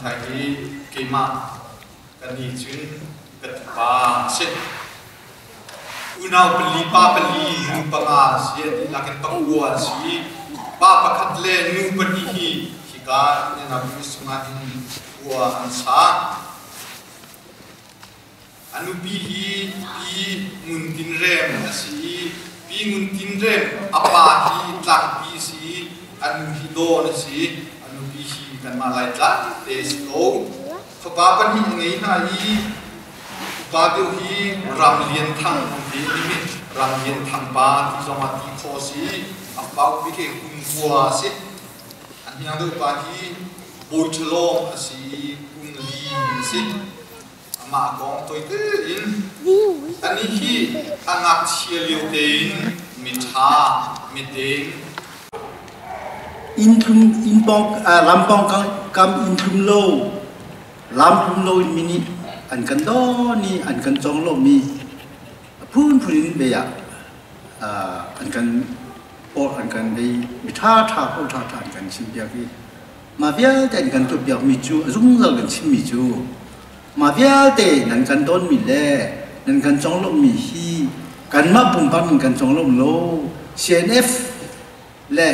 Thai hi keimah kan ni cun ka tupa a si. Unau pali, pa pali, nu panga an si. An dihlak in pakua an si. Pa pakhat le nu pahnih hi hika Indianapolis chungah hin khua an sa. A nupi hi Pi Ngun Tin Rem a si i Pi Ngun Tin Rem a pa hi Tlangpi a si i a nu hi Dawn a si. A nupi hi kanmah Laitlang te a si ko. Fapa pahnih a ngei hna i upa deuh hi Ram Lian Thang an ti i Ram Lian Thang pa ti zongah ti khawh a si. A fapa upi khi Kum Kua a si. A hniang deuh pa hi Bawi Ṭha Lawng a si i kum li a si. Amah kong toite in anih hi a ngakchia lio tein miṭha, miding. Inn tlum inn pawng lam pawng kam inn tlum lo lam tlum lo in mi nih an kan don i an kan cong lomi a phunphun in bei ah an kan or an kan bei mi ṭha ṭha pawl ṭha ṭha an kan chimpiak i Mah vialte an kan tuahpiakmi cu a zungzal kan chimmi cu mah vialte nan kan donmi le nan kan conglawmhmi hi kanmah pumpak nan kan conglawmh lo. CNF le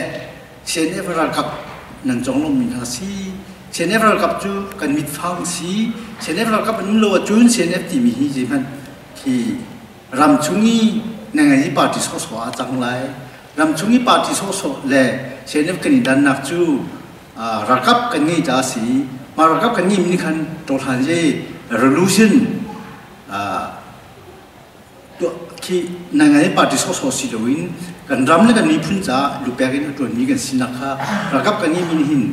CNF ralkap nan conglawmhmi hna si. CNF ralkap cu kan mitfang si. CNF ralkap an um lo ahcun CNF timi hi zeihmanh khi ramchung i nangai party sawhsawh ah cang lai. Ramchung i party sawhsawh le CNF kan i dannak cu ralkap kan ngei ca a si. Mah ralkap kan ngeimi nih khan ṭawhlan i revolution tuah khi nangai party sawhsawh si loin kan ram le kan miphun caah lupek in a ṭuanmi kan sinak kha ralkap kan ngeimi nih hin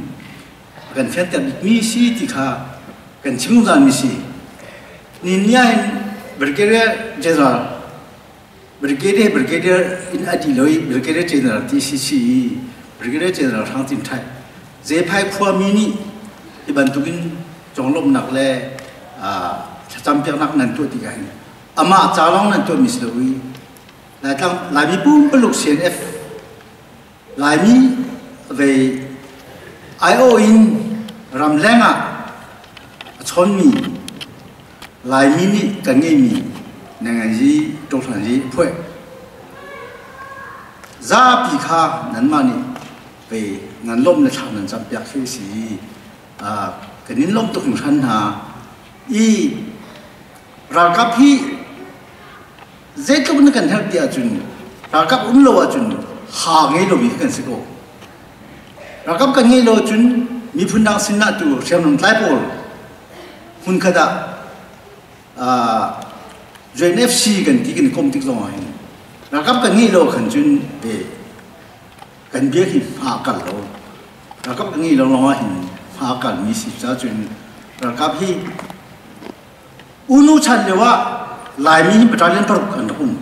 a kan fianter bikmi si ti kha kan chim zungzalmi si. Nihin ni ahhin Brigadier General Brigadier Brigadier in a dih lo i Brigadier General ti si si i Brigadier General Hrang Tin Ṭhai Zephai khuami nih hi bantukin conglawmhnak le thlacampiaknak nan tuah tikah hin amah ca lawng nan tuahmi si lo i Laitlang Laimi pumpaluk CNF Laimi ve IO in ramleng ah a chawnmi Laimi nih kan ngeihmi nanganzi ṭohlanzi phuai zapi kha nanmah nih pei nan lawmh le thla nan campiak khi si kan in lawmh tuk hringhran hna i ralkap hi zeitluk na kan herh ti ahcun ralkap um lo ahcun ha ngei lomi kan si ko. Ralkap kan ngeih lo ahcun miphun dang sin ah tu hriamnam tlai pawl hmunkhat ah UNFC kan ti kan i komh tik zong ah hin ralkap kan ngeih lo khan cun ve kan bia hi hma a kal lo. Ralkap kan ngeih lo lawng ah hin hma a kalmi si ca cun ralkap hi Unu chan lio ah Laimi hi battalion paruk an rak um.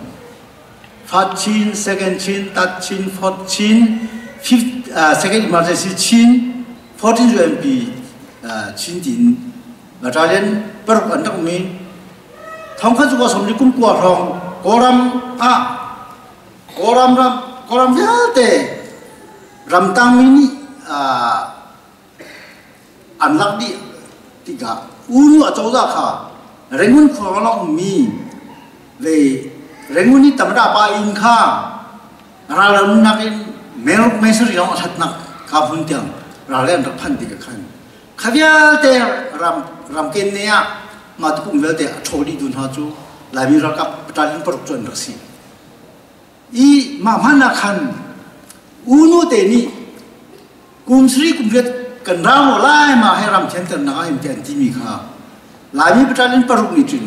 First Chin, Second Chin, Third Chin, Fourth Chin, Fifth, Second Emergency Chin, 14 UMP Chin tiin battalion paruk an rak um i thongkhat cu sawm li kum kua hrawng Kawlram ah Kawlram ram Kawlram vialte ramtangmi nih an lak dih tikah Unu acozah kha Rangoon khua lawng ummi le Rangoon i Tamada pa inn kha ralramnak in mesari lawng a hlatnak ka hmun tiang ral an rak phanh tikah khan kha vialte ram ramken ne ah mah tukum vialte a ṭhaw dih tu hna cu Laimi ralkap battalion paruk cu an rak si. I mah hman ah khan unu te nih kum sri kum riat kan ra maw lai ma he ram thianternak ah in ti an timi kha Laimi battalion paruk nih cun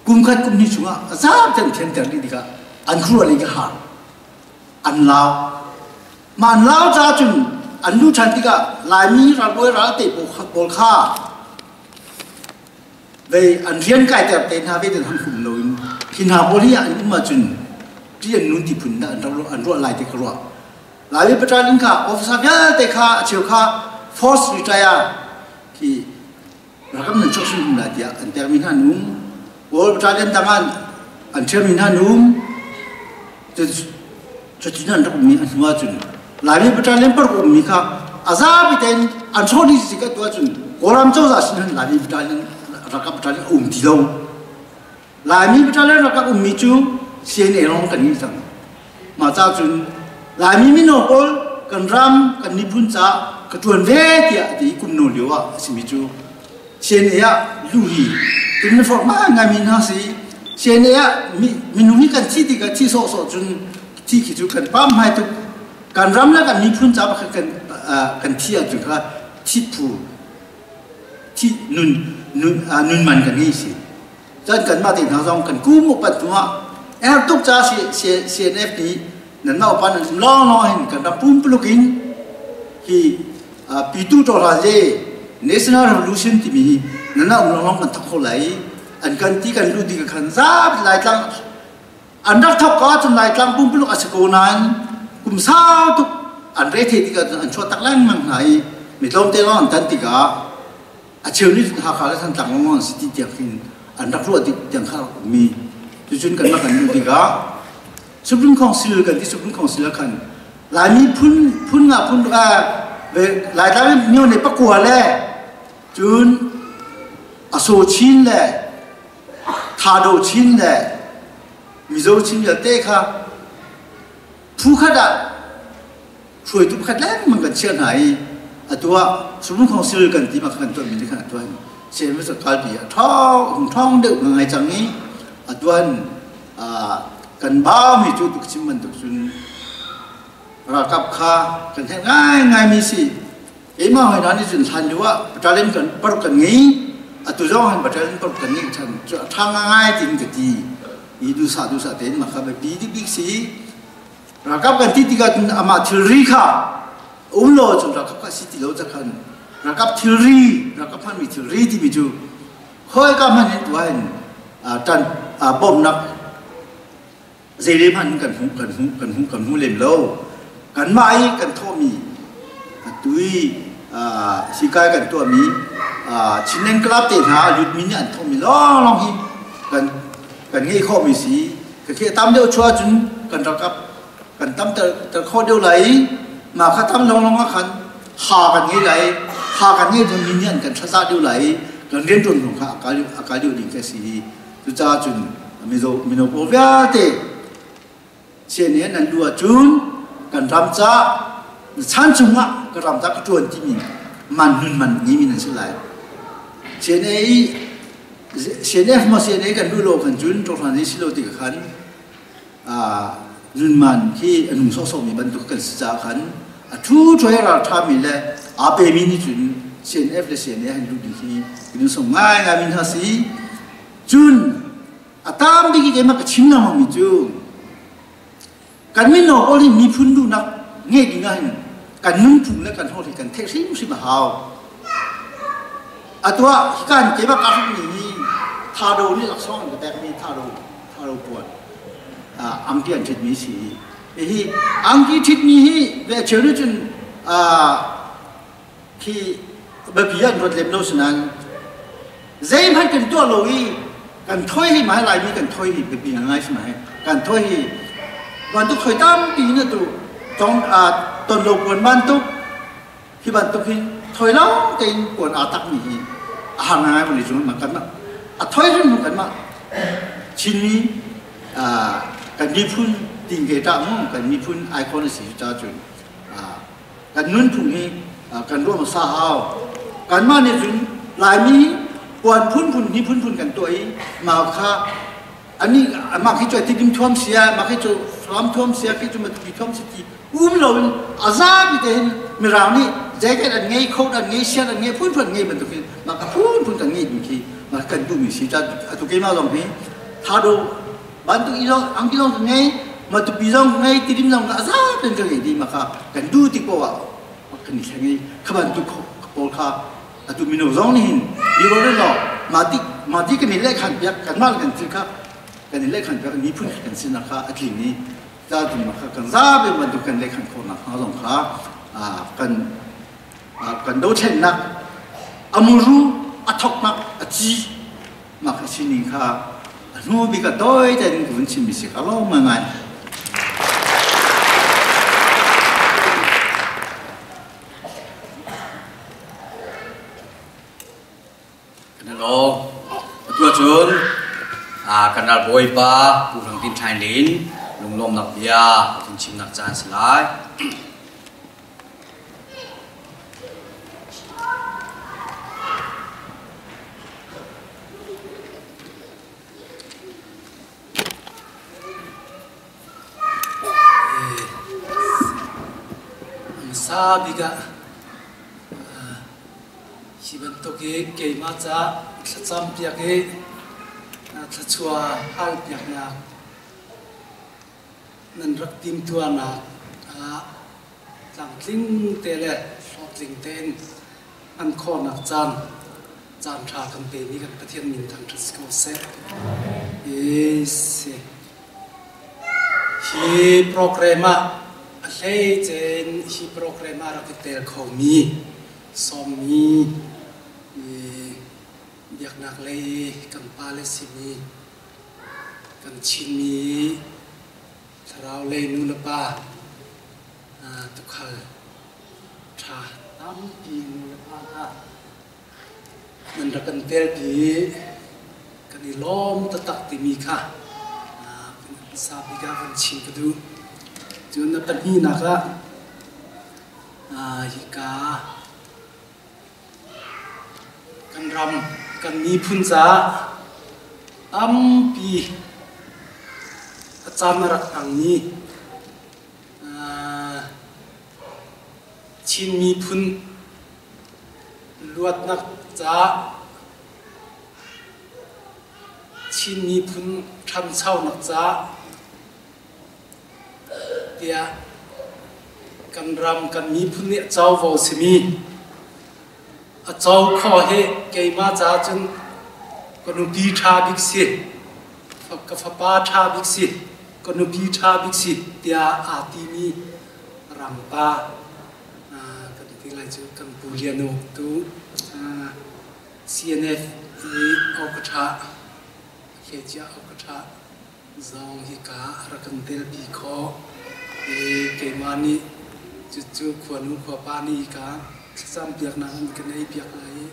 kum khat kum hnih chungah a zaam ten thianter dih tikah an khuruah lei ka har an lau ma an lau ca cun an lu ṭhan tikah Laimi ralbawi ral te pawl kha Vei an rian kaiter te hna ve den han hum loin hi hna pawl hi an um ahcun ṭih an nun ti phun dah an ruah lai ti ka ruah. Laimi battalion kha officer vialte kha a cheu kha force retire khi rakam nan chuak hrim lai tiah an pekmi hna an um. All battalion dang ah an ṭhialmi hna an um. Cutin an rak ummi a hnu ahcun Laimi battalion paruk ummi kha a zapi tein an hrawh dih si ka tu ahcun. Kawlram cozah sin hin Laimi battalion ralkap battalion a um ti lo. Laimi battalion ralkap ummi cu CNA lawng kan ngei cang. Mah ca cun Laimi mino pawl kan ram kan miphun caah ka ṭuan ve tiah a ti kum no lio ah a simi cu CNA ah lu hi uniform ngai mi hna si. CNA ah minung hi kan thi tikah thi sawhsawh cun thi khi cu kan pam hmai tuk. Kan ram le kan miphun ca pakhat kan kan thi ahcun kha thi phu thi nun nun nun man kan ngei si. Cun kanmah te hna zong kan kum upat hnu ah er tuk ca CNF nih nan naupa nan um lawnglawng hin kan ram pumpuluk in hi pitu ṭawhla le National Revolution timi hi nan um lawnglawng kan thok kho lai an kan ti kan lu ti ka khan zapi Laitlang an rak thok ka cun Laitlang pumpuluk a si ko nain kum sau tuk an re thei tikah cun an chuah tak lengmang hna i mi tlawmte lawng an tan tikah a cheu nih cun Hakha le Thantlang lawng an si ti tiang khin an rak ruah tik tiang kha rak ummi cucun kanmah kan luh tikah Supreme Council kan ti Supreme Council ah khan Laimi phun phun nga phun Laitlang myo ne pakua le cun Aso Chin le Thado Chin le Mizo Chin vialte kha phu khat ah hruaitu pakhat lengmang kan chiah hna i atu ah Supreme Council kan ti ma kan tuahmi nih khan atu hin CMS kalpi a ṭhawng ṭhawng deuh ngai cang i atu han kan baumi cu tuk chim bantuk cun ralkap kha kan herh ngaingaimi si. Keimah hoi hna nih cun hlan lio ah battalion kan paruk kan ngei, atu zong han battalion paruk kan ngeih ṭhan cu a ṭha ngai tiin ka ti i duhsah duhsah tein mah kha biapi bik si. Ralkap kan ti tikah cun amah thilri kha um law cun ralkap kha si ti lo cakhan ralkap thilri ralkap hmanmi thilri timi cu khawika hmanh in tuah in ṭan bawmhnak zeile hmanh kan hmu kan hmu kan hmu kan hmu lem lo. Kanmah i kan thawhmi atu i sikai kan tuahmi Chinland Club te hna lutmi nih an thawhmi lawnglawng hi kan kan ngeih khawhmi si. Ka khi tam deuh chuah cun kan ralkap kan tam ter khawh deuh lai i mah kha tam lawnglawng ah khan ha kan ngei lai, ha kan ngei cun mi nih an kan thlazah deuh lai i kan rianṭuan zong kha a kal deuh ding khi a si. Cucaah cun mizo mino pawl vialte CNA nan lu ahcun kan ram ca chan chungah ka ram ca ka ṭuan timi man nun man ngimi nan si lai. CNA i CNF maw CNA kan lu lo khan cun ṭawhran si lo ti khan nun man khi a nung sawhsawhmi bantuk kan si caah khan a ṭhu ṭhuai ral ṭhami le aa pemi nih cun CNF le CNA han luh ding hi minung sung ngaingai mi hna si. Cun a tam bik i keimah ka chim lengmang mi cu kan mino pawl hi miphun duhnak ngeih ding ah hin kan nunphung le kan holh hi kan theih hrimhrim a hau. Atu ah hikan keimah kaa hrukmi hi thado nih laksawng an ka pekmi thado thado puan angki an ṭhitmi si. Hihi angki ṭhitmi hi ve cheu nih cun khi biapi an ruat lem lo sinain zeihmanh kan tuah lo i kan thoi hi mai Laimi kan thoi hi biapi ngai si mai kan thoi hi bantuk thoi tampi na tu tong ton lo puan bantuk hi bantuk hin thoi lo tein puan aa tak mi hi a har ngai vani cung ma kan a thoi rin mu kan ma Chinmi kan miphun tingke ta mu kan miphun icon si cha cun kan nunphung hi kan ruah hmasa hau. Kanmah nih cun Laimi puan phunphun ni phunphun kan tuah i mah kha ani mah khi cu Tidim thuam sia, mah khi cu Falam thuam sia, khi cu Matupi thuam si ti um loin a zapi te hin Mirang nih jacket an ngei, coat an ngei, shirt an ngei, phunphun an ngei bantuk hin mah ka phunphun kan ngei ding khi mah kan duhmi si. Atu keimah zong hi thado bantuk i zong angki zong ka ngei, Matupi zong ka ngei, Tidim zong ka a zapi in ka ngei dih. Mah kha kan duh tik paoh ah kan i thleng i kha bantuk pawl kha atu mino zong nih hin i ruat law mah ti kan i lehkhan piak kanmah le kan thil kha kan i lehkhan piak miphun kan sinak kha a tling i ca cung kha kan zapi bantuk kan lehkhan khawhnak hnga zong kha kan kan dothlennak a muru a thoknak a ci mah kha sining kha a hnu bik a tawi tein ka vun chimmi si ka lawm ngai. Cun kan ralbawipa Pu Hrang Tin Ṭhaing Lin lunglawmnak bia a kan chimnak caan si lai. Hmasa bik ah hi bantuk i keimah ca thlacam piak i thluachuah hal piaknak nan rak timtuahnak ah tlangtling te le hlawhtling tein hman khawhnak caan caan ṭha kan pemi kan Pathian min thangṭhat si ko seh. Si. Hi program ah a hleice in hi program ah rak i tel khomi sawmmi biaknak lei kan pale simi kan Chinmi thlarau lei nu le pa tukhal ṭha tampi nu le pa hna nan rak kan telpi i kan i lawm taktak timi kha hmasa bik ah van chim ka duh. Cun a pahnihnak ah hika kan ram kan miphun caah tampi a caan a rak hmangmi Chin miphun luatnak caah Chin miphun ṭhanchonak caah tiah kan ram kan miphun nih a covo simi a co khawh hi keimah caah cun ka nupi ṭha bik si ka fapa ṭha bik si ka nupi ṭha bik si tiah aa timi rampa kan ti lai cu kan pu Lian Uk tu CNF i awka hlecia awka zong hika a rak kan telpi khawh i keimah nih cucu khuanu khuapa nih hika thlacam piaknak an kan ei piak lai i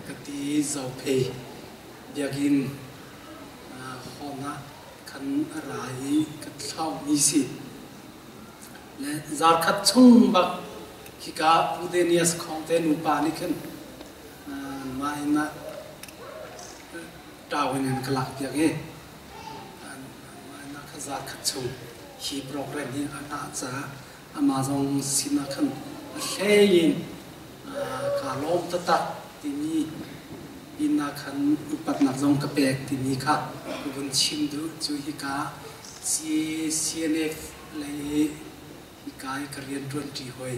ka ti Zophei biakinn hawng ah khan a ra i ka thlauhmi si. Le zarkhat chung bak hika Pu Danius Khawng te nupa nih khin mah inn ah ṭau in an ka lakpiak i mah inn ah kha zarkhat chung hi program hi a hngah caah amah zong sin ah khan a hlei in kaa lawm taktak timi inn ah khan upatnak zong ka pek timi kha ka vun chim duh. Cu hika CNF lei i hika i ka rianṭuanṭi hawi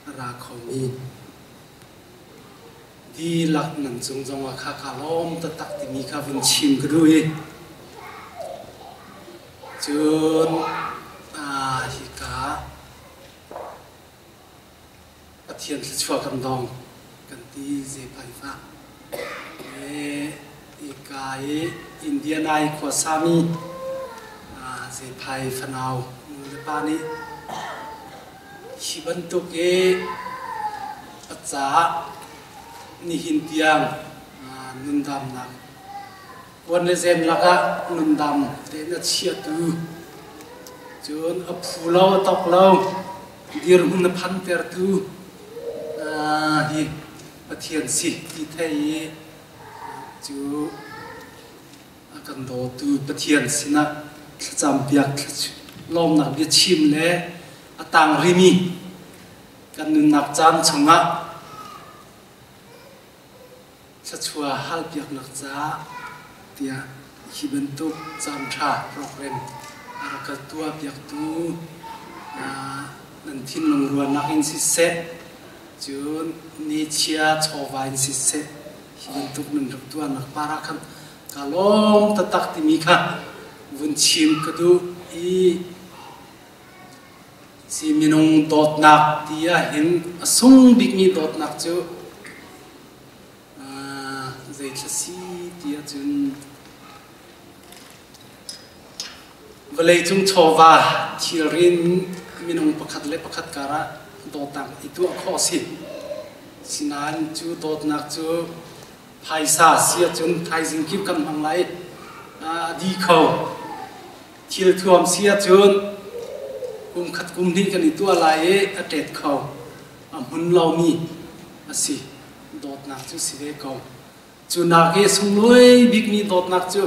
a ra khomi dihlak nan cung zongah kha kaa lawm taktak timi kha vun chim ka duh i cun hika Pathian thluachuah kan dong kan ti zephaifa. Hika i Indiana i khuasami Zephai fanau nu le pa nih hi bantuk i a caah nihin tiang nundamnak puan le zen lakah nundam tein a chiatu cun a phu lo a tok lo dirhmun a phantertu hi Pathian si ti thei i cu a kan dawtu Pathian sinah thlacam piak lawmnak biachim le a tang rimi kan nunnak caan chungah thluachuah halpiaknak caah tiah hi bantuk caanṭha program a rak ka tuahpiaktu nan thinlung ruahnak in siseh, cun nichia chawva in siseh, hi bantuk nan rak tuahnak par ah khan ka lawm taktak timi kha vun chim ka duh i si minung dawtnak ti ahhin a sung bikmi dawtnak cu Zeithla si ti ahcun vawleicung chawva thilri in minung pakhat le pakhat karah dawtnak i tuah khawh a si. Sinain cu dawtnak cu Phaisa si ahcun thaizing kip kan hmang lai a di kho. Thilthuam si ahcun kum khat kum hnih kan i tuah lai i a ṭet kho. A hmun lomi a si. Dawtnak cu si ve ko. Cu nak i sunglawi bikmi dawtnak cu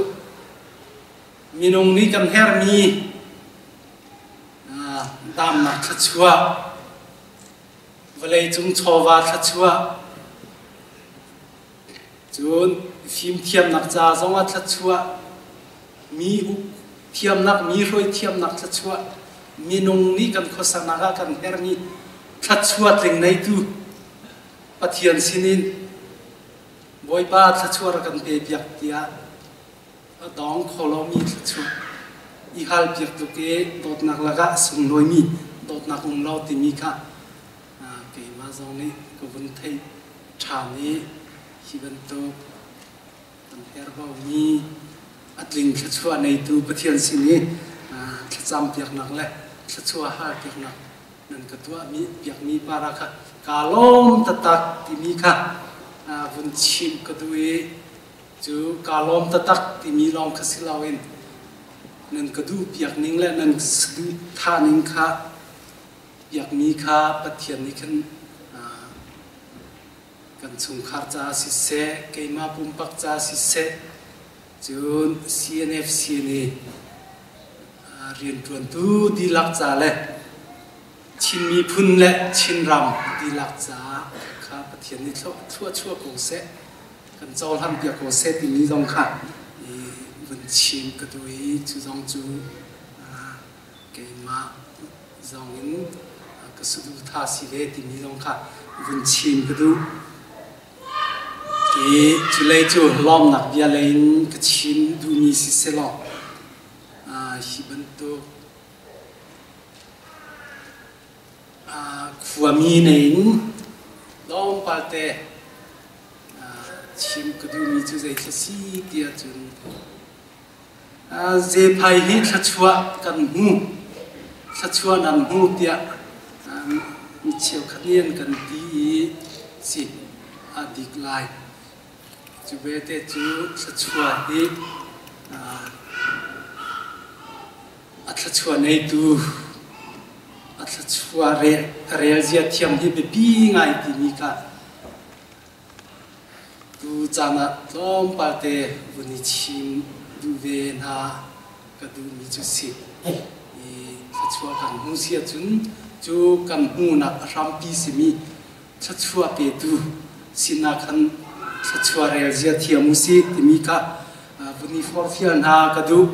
minung nih kan herhmi damnak thluachuah, vawleicung chawva thluachuah, cun fimthiamnak ca zongah thluachuah, mi uk thiamnak, mi hruai thiamnak thluachuah, minung nih kan khuasaknak ah kan herhmi thluachuah tling neitu Pathian sinin Bawipa thluachuah rak kan pe piak tiah a dawng kho lomi thluachuah i halpiak tuk i dawtnak lakah a sunglawimi dawtnak um lo timi kha keimah zong nih ka vun theih ṭhan i hi bantuk kan herhbaumi a tling thluachuah neitu Pathian sin i thlacam piaknak le thluachuah hal piaknak nan ka tuahmi piakmi para kha kaa lawm taktak timi kha vun chim ka duh i Cu kaa lawm taktak timi lawng kha si loin nan ka duh piak ning le nan duh thah ning kha piakmi kha Pathian nih khan kan chungkhar caah siseh, keimah pumpak caah siseh, cun CNFC nih rianṭuantu dihlak ca le Chin miphun le Chinram dihlak caah kha Pathian nih thluachuah ko seh. Kan cohlan piak ko seh timi zong kha vun chim ka duh i cu zong cu keimah zong in ka saduhthah si ve timi zong kha vun chim ka duh. I culei cu lawmnak bia lei in ka chim duhmi si selaw hi bantuk Khuami nei in tlawmpal te chim ka duhmi cu zei thla si ti ahcun Zephai hi thluachuah kan hmu, thluachuah nan hmu tiah mi cheukhat nih an kan ti i si a dik lai. Cu bete cu thluachuah hi A thluachuah neitu, a thluachuah rel zia thiam hi biapi ngai timi kha tu caan ah tlawmpal te vun i chim duh ve hna ka duhmi cu si. I thluachuah kan hmu si ahcun cu kan hmuhnak a hrampi simi thluachuah petu sinah khan thluachuah rel zia thiam u sih timi kha vun i forhfial hna ka duh.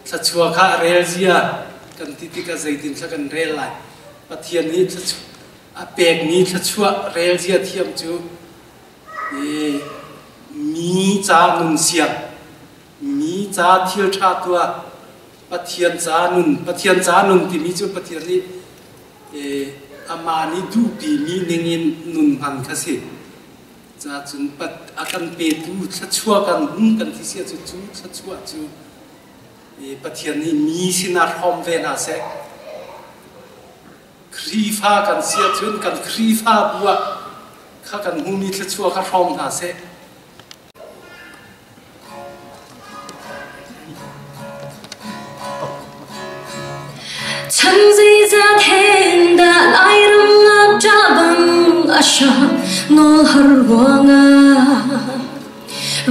Thluachuah kha a rel zia kan ti tikah zeitin thla kan rel lai? Pathian nih a pekmi thluachuah rel zia thiam cu mi ca nun siang, mi ca thil ṭha tuah, Pathian ca nun, Pathian ca nun timi cu Pathian nih amah nih duhpimi ningin nun hman kha si. Cacun a kan petu thluachuah kan hmu kan ti si ahcun cu thluachuah cu Pathian nih mi sinah hrawm ve hna seh. Khrihfa kan si ahcun kan Khrihfabu ah kha kan hmumi thluachuah kha hrawm hna seh. Chan zeizat hen dah Lairam ngakṭah bang a hram nawl har ruangah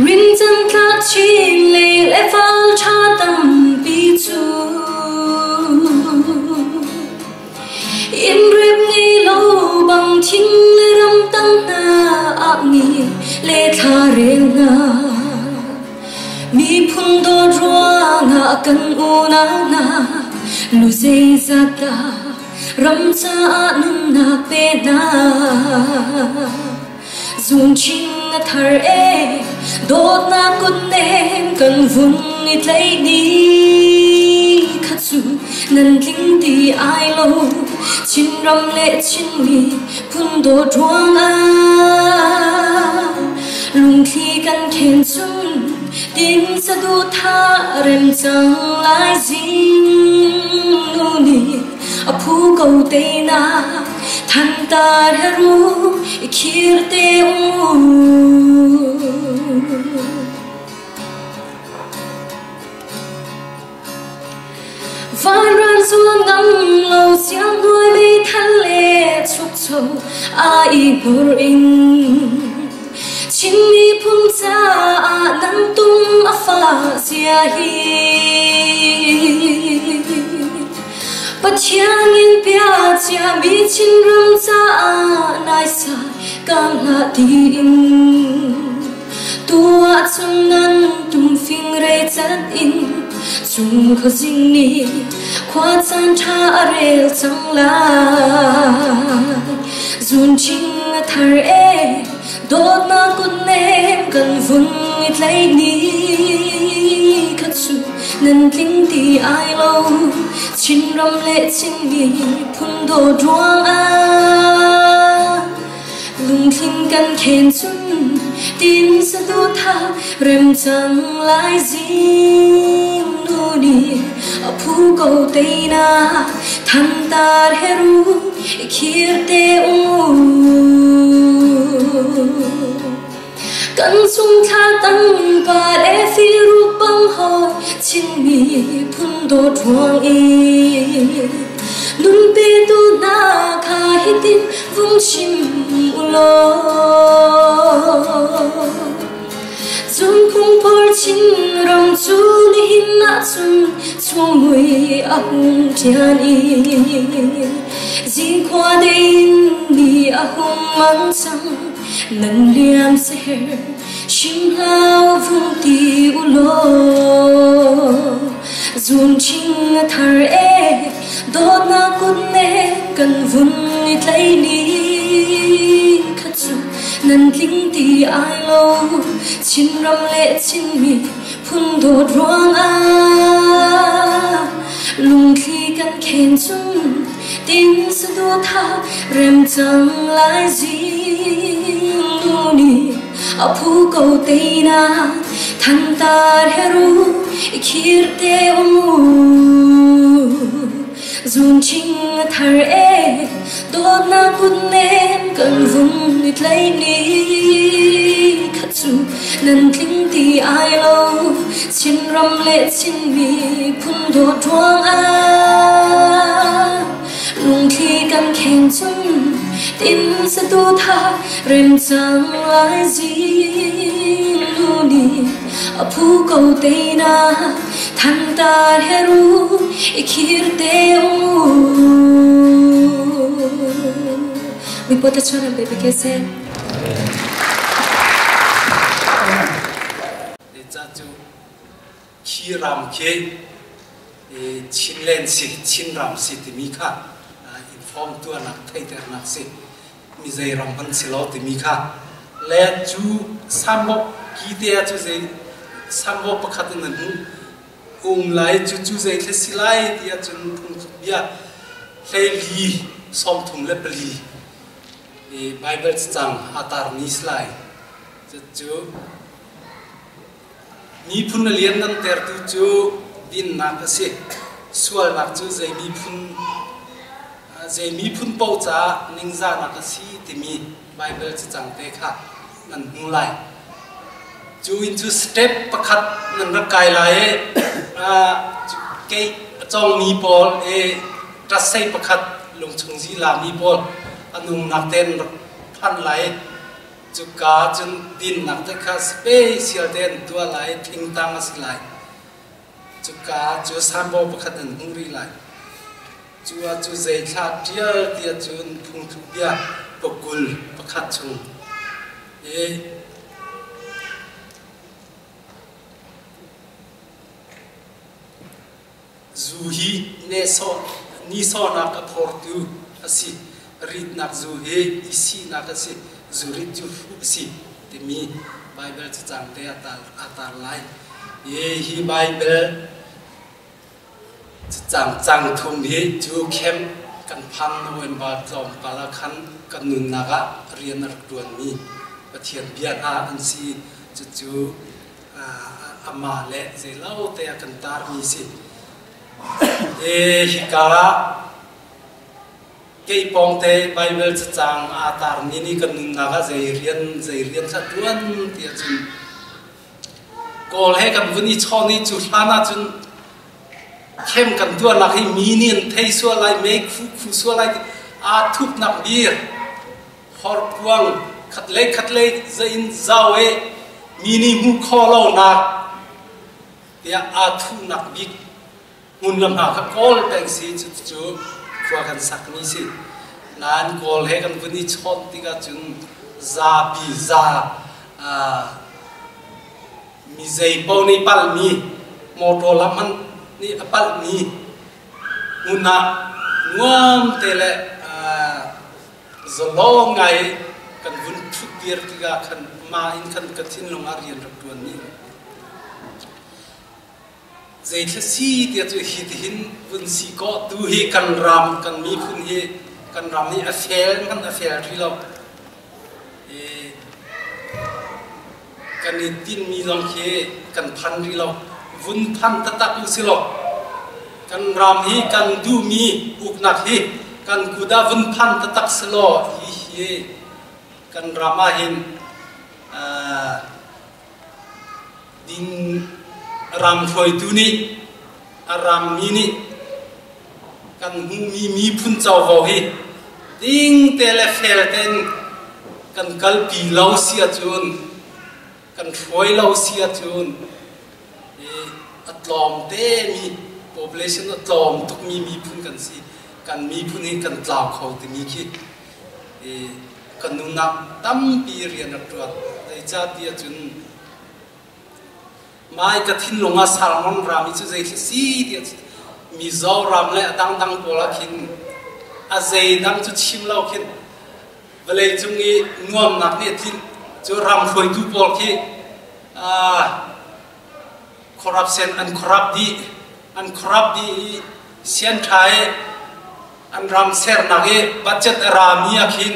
Rincan tlak chin leng le val ṭha tampi cu Innrep ngei lo bang thing le ram tang hna ah ni le thla rel hna. Miphun dawt ruangah kan unau hna lu zeizat dah ram caah nunnak pe hna. Zungching a thar e, dawtnak kutnem kan vun i tlaih ni kha cu nan tling ti ai lo. Chinram le Chinmi phun dawt ruangah lungthli kan khen cun tin saduhthah rem cang lai zing nu nih a phu ko te nak thantar he ru i khir te u. Vanran zuan ngam lo siang hnuai meithal le chukcho ai hnur in Chin miphun caah nan tung a fah zia hi. Pathian in bia ciami Chinram caah naisai ka hngah tiin tu ahcun nan tumfing rei cat in chung khuazing nih khua caan ṭha a rel cang lai. Zunṭhing a thar e dawtnak kutnem kan vun i tlaih ni kha cu nan tling ti ai lo. Chinram le Chinmi phun dawt ruangah lungthin kan khen cun tin saduhthah rem cang lai zing nu nih a phu ko teina thantar he ru i khir te u. Kan chung thla tangka le firu bang hawi Chinmi phun dawt ruang i nun petu hna kha hitin vung chim u law. Cun phungphor Chinram cu nihin ahcun chungmui a hung ṭian i zingkhua dei in ni a hung mang cang. Nan liam ser chim hlau vung ti u law. Zun ching a thar e dawtnak kut ne kan vun i tlai ni kha cu nan tling ti ai lo. Chinram le Chinmi phun dawt ruangah lungthli kan khen cun tin saduhthah rem cang lai zing nu nih a phu ko teina thantar he ru i khir te um u. Zun ching a thar e dawtnak kut nem kan vung i tlai ni kha cu nan tling ti ai lo. Chinram le Chinmi phun dawt ruangah lungthli kan kheng cun tin saduhthah rem cang lai zing nu nih a phu ko teina thantar he ru i khir te u. Mi pota chuan pe pe ke se. Ca cu khi ram khi Chinland si Chinram si timi kha inform tuahnak theihternak si mi zei ram hman si lo timi kha le cu sambo ki te ah cu zei sambo pakhat in an hmuh um lai cu cu zei thla si lai ti ahcun phungthluk bia 43:34 Bible cacang aa tarmi si lai. Cucu miphun a lianngantertu cu dinnak a si. Sualnak cu zei miphun zei miphun paoh caah ningzahnak a si timi Bible cacang te kha nan hmu lai. Cu in cu step pakhat nan rak kai lai i kei a cawngmi pawl i ṭatsei pakhat lungchung zilami pawl a nungnak tein rak phan lai. Cuka cun dinnak te kha special tein tuah lai, thingtang a si lai. Cuka cu sambo pakhat an hung rih lai. Cu ah cu zei thla ṭial tiah cun phungthluk bia pakul pakhat chung i Zu hi nehsawhnak a phortu a si. Ritnak zu hi i sihnak a si. Zurit cu hruh a si timi Baibal cacang te aa tar lai. Hi Baibal cacang cang thum hi cu camp kan phan November tlawmpal ah khan kan nunnak ah rian a rak ṭuanmi Pathian bia hna an si. Cucu amah le zeilo te a kan tarmi si. Hika ah kei pawngte Baibal cacang aa tarmi nih kan nunnak ah zei rian zei rian thla ṭuan ti ahcun. Kawl he kan vun i chawn i cu hlan ahcun khem kan tuahnak hi mi nih an thei sual lai, mei khu khu sual lai ti aa thupnak bir horkuang khatlei khatlei zain zau i mi nih hmuh khawh lonak tiah aa thuhnak bik hmun le hma kha Kawl peng si. Cucu khua kan sakmi si. Nain Kawl he kan vun i chawnh tikah cun zapi za mi zei paoh nih palhmi motor lam hmanh nih a palhmi hmun ah nuam te le zalong ngai kan vun ṭhut dir tikah khan mah in khan ka thinlung ah rian rak ṭuanmi Zeithla si tiah cu hi tihin vun si kaw tu hi kan ram kan miphun hi kan ram nih a fel hmanh a fel rih lo. Kan i tinhmi zong khi kan phan rih lo. Vun phan taktak u si law kan ram hi kan duhmi uknak hi kan kut ah vun phan taktak si law hi hi kan ram ah hin Ding ram hruaitu nih a rammi nih kan hmuhmi miphun covo hi ding te le fel tein kan kalpi lo si ahcun, kan hruai lo si ahcun, a tlawm temi population a tlawm tukmi miphun kan si. Kan miphun hi kan tlau kho timi khi kan nunnak tampi rian rak ṭuan. Zeicahtiah cun mai ka thinlung ah Salmon ram hi cu zei si tiah Mizoram le a dangdang pawl ah khin a zeidang cu chim lo khin vawlei cung i nuamnak nih a tlinh cu ram hruaitu pawl khi corruption an corrupt dih, an corrupt dih i sian ṭha i an ram sernak i budget a rami ah khin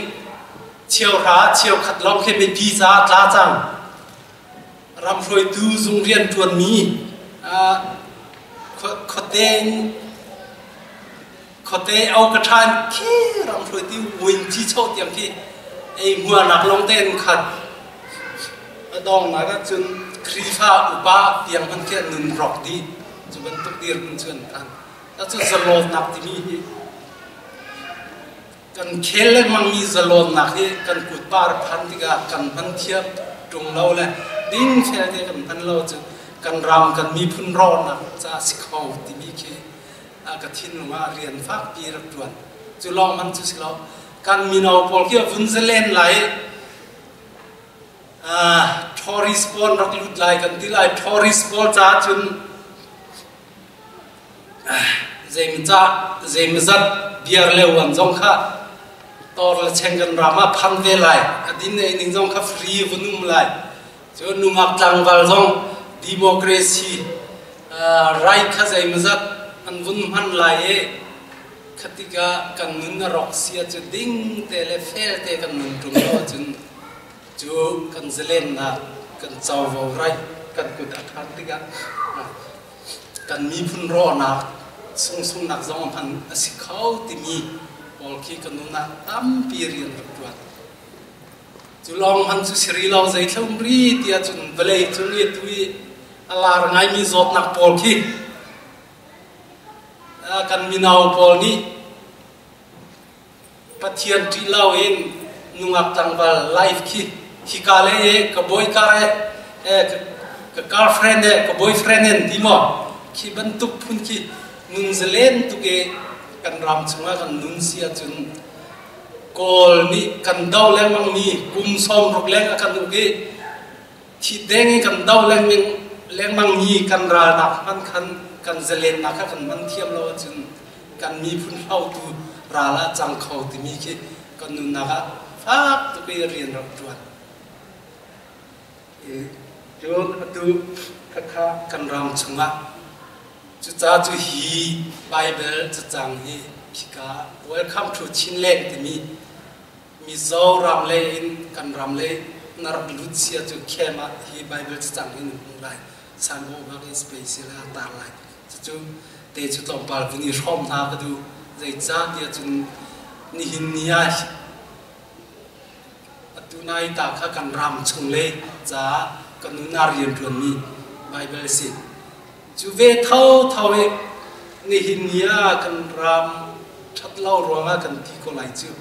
cheuhra cheukhat lawng khi mipi caah tla cang. Ram hruaitu zung rian ṭuanmi khuate in khuate au ka ṭhan khi ram hruaitu muinci choh tiang khi ei hmuarnak lawng te in khat. A dongnak ahcun Khrihfa upa tiang hmanh khi an nun rawk dih. Cu bantuk dirhmun cu an phan. Cu zalawnnak timi hi kan khel lengmangmi zalawnnak hi kan kutpar phan tikah kan hman thiam ṭung lo le dingfel te kan hman lo cu kan ram kan miphun rawhnak ca si kho timi khi ka thinlung ah rian fakpi rak ṭuan. Cu lawng hmanh cu si lo, kan mino pawl khi a vun zalen lai, tourist pawl rak lut lai kan ti lai. Tourist pawl caah cun Zeimawzat biar le uan zong kha tor le cheng kan ram ah phan ve lai. A din ei ning zong kha free vun um lai. Cun nungak tlangval zong democracy right kha zeimawzat an vun hman lai i khatikah kan nun a rawk si ahcun ding te le fel te kan nun ṭung lo ahcun cu kan zalennak kan covo right kan kut a phan tikah kan miphun rawhnak sungsungnak zong hman a si kho timi pawl khi ka nun ah tampi rian rak ṭuan. Cu lawng hman cu si rih lo, zeithlum ri tiah cun vawlei cung i tu i a lar ngaimi zawtnak pawl khi kan mino pawl nih Pathian ṭih lo in nungak tlangval life khi hika le e ka boy car e ka girlfriend e ka boyfriend en ti maw khi bantuk phun khi nun zalen tuk i kan ram chungah kan nun si ahcun Kawl nih kan do lengmang mi kum 60 leng a kan uk i thi deng in kan do lengmang mi kan ralnak hman khan kan zalennak kha kan hman thiam lo ahcun kan miphun hlotu ral ah cang kho timi khi kan nunnak ah fak tuk i rian rak ṭuan. Cun atu khakha kan ram chungah cuca cu hi Bible cacang hi khika Welcome to Chinland timi Mizoram lei in kan ram lei na rak lut sia cu camp ah hi Bible cacang hi nan hmuh lai. Sanbo bak in space la tar lai. Cucu te cu tlawmpal vun i hrawm hna ka duh. Zeicahtiah cun nihin ni ah atu nai ta kha kan ram chung le caah kan nuna rianṭuanmi Bible a si. Cu ve thotho i nihin ni ah kan ram ṭhat lo ruangah kan ti ko lai cu.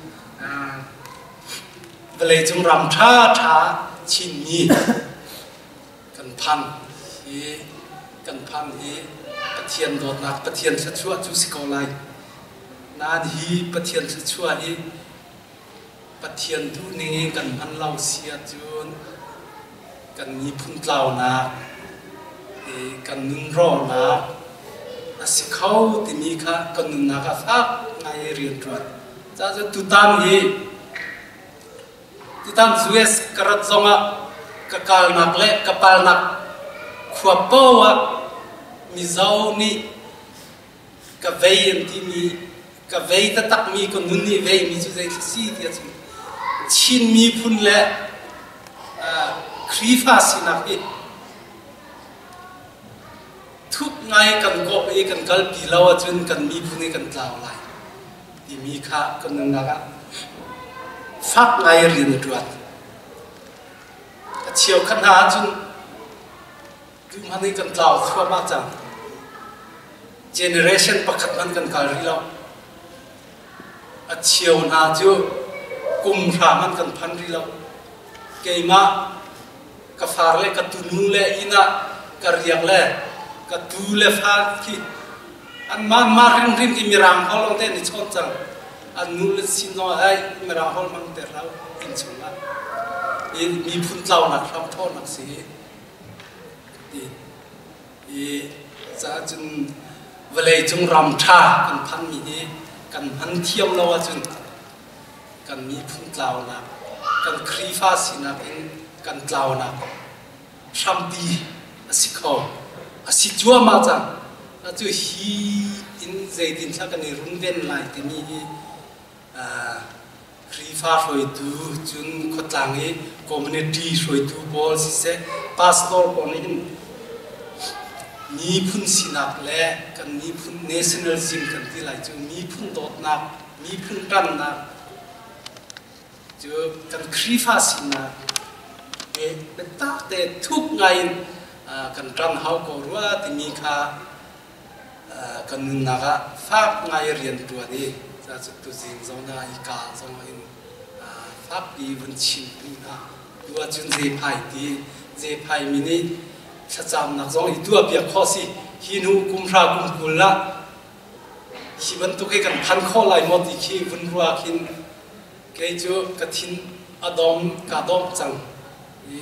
Vawleicung ram ṭhaṭha Chinmi kan phan hi kan phan hi Pathian dawtnak Pathian thluachuah cu si ko lai. Nain hi Pathian thluachuah hi Pathian duhning in kan hman lo si ahcun kan miphun tlaunak, kan nunrawnak a si kho timi kha kan nunnak ah fak ngai i rian ṭuan. Caah tutan hi tutan US ka rat zongah ka kalnak le ka palnak khua paoh ah Mizo nih ka vei an timi ka vei taktakmi ka nun nih veimi cu zei si ti ahcun Chin miphun le Khrihfa sinak hi thuk ngai kan kawp i kan kalpi lo ahcun kan miphun hi kan tlau lai timi kha kan nunnak ah fak ngai rian a ṭuan. A cheukhat hna ahcun Tu hmanh hi kan tlau thluahmah cang. Generation pakhat hmanh kan kal rih lo. A cheu hna cu kum hra hmanh kan phan rih lo. Keimah ka far le ka tunu le inn ah ka riak le ka tu le fa khi anmah mah hrimhrim khi mirang hol lawng te an i chawn cang. An nu le sin zong ah hai mirang hol hmang ter hlah inn chung ah. Miphun tlaunak hram thawhnak si. Ti i caah cun vawleicung ram ṭha kan phanmi hi kan hman thiam lo ahcun kan miphun tlaunak, kan Khrihfa sinak in kan tlaunak hrampi a si kho. A si cuahmah cang. Cu hi in zeitin thla kan i runven lai timi hi Khrihfa hruaitu cun khuatlang i community hruaitu pawl siseh pastor pawl nih hin miphun sinak le kan miphun nationalism kan ti lai cu miphun dawtnak miphun ṭannak cu kan Khrihfa sinak he biatak te thuk ngai in kan ṭan hau ko rua timi kha kan nunnak ah fak ngai rian ṭuan i cu tuzing zong ah i ka zong in fakpi vun chim duh hna. Tu ahcun zephai ti zephai mi nih thlacamnak zong i tuah piak khawh si. Hi hnu kum hra kum 20 ah hi bantuk hi kan phan khawh lai maw ti khi vun ruah khin kei cu ka thin a dom ka dawm cang. I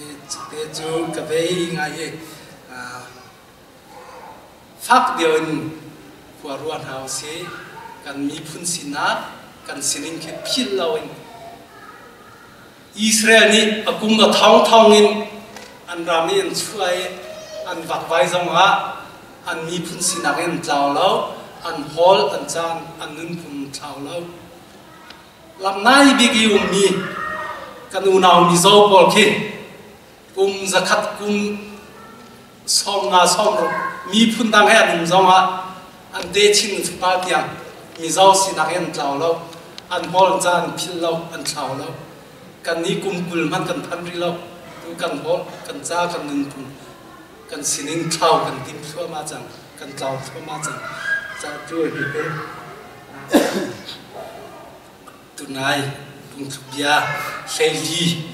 te cu ka vei ngai i Fak deuh in khua rua hna usih. Kan miphun sinak, kan sining khi philh loin Israel nih a kum a thongthong in an ram i an chuah i an vakvai zongah an miphun sinak in an tlau lo, an hawl, an caan, an nunphung thlau lo. Lamnai bik i ummi kan unau Mizo pawl khi kum 100 kum 50 60 miphun dang he an um zongah an techin fapa tiang Mizo sinak in an tlau lo an hawl ca an philh lo an thlau lo kan nih kum 20 hmanh kan phan rih lo tu kan hawl kan ca kan nunphung kan sining thlau kan tim thluahmah cang kan tlau thluahmah cang ca tu hi he Tunai phungthlukbia 14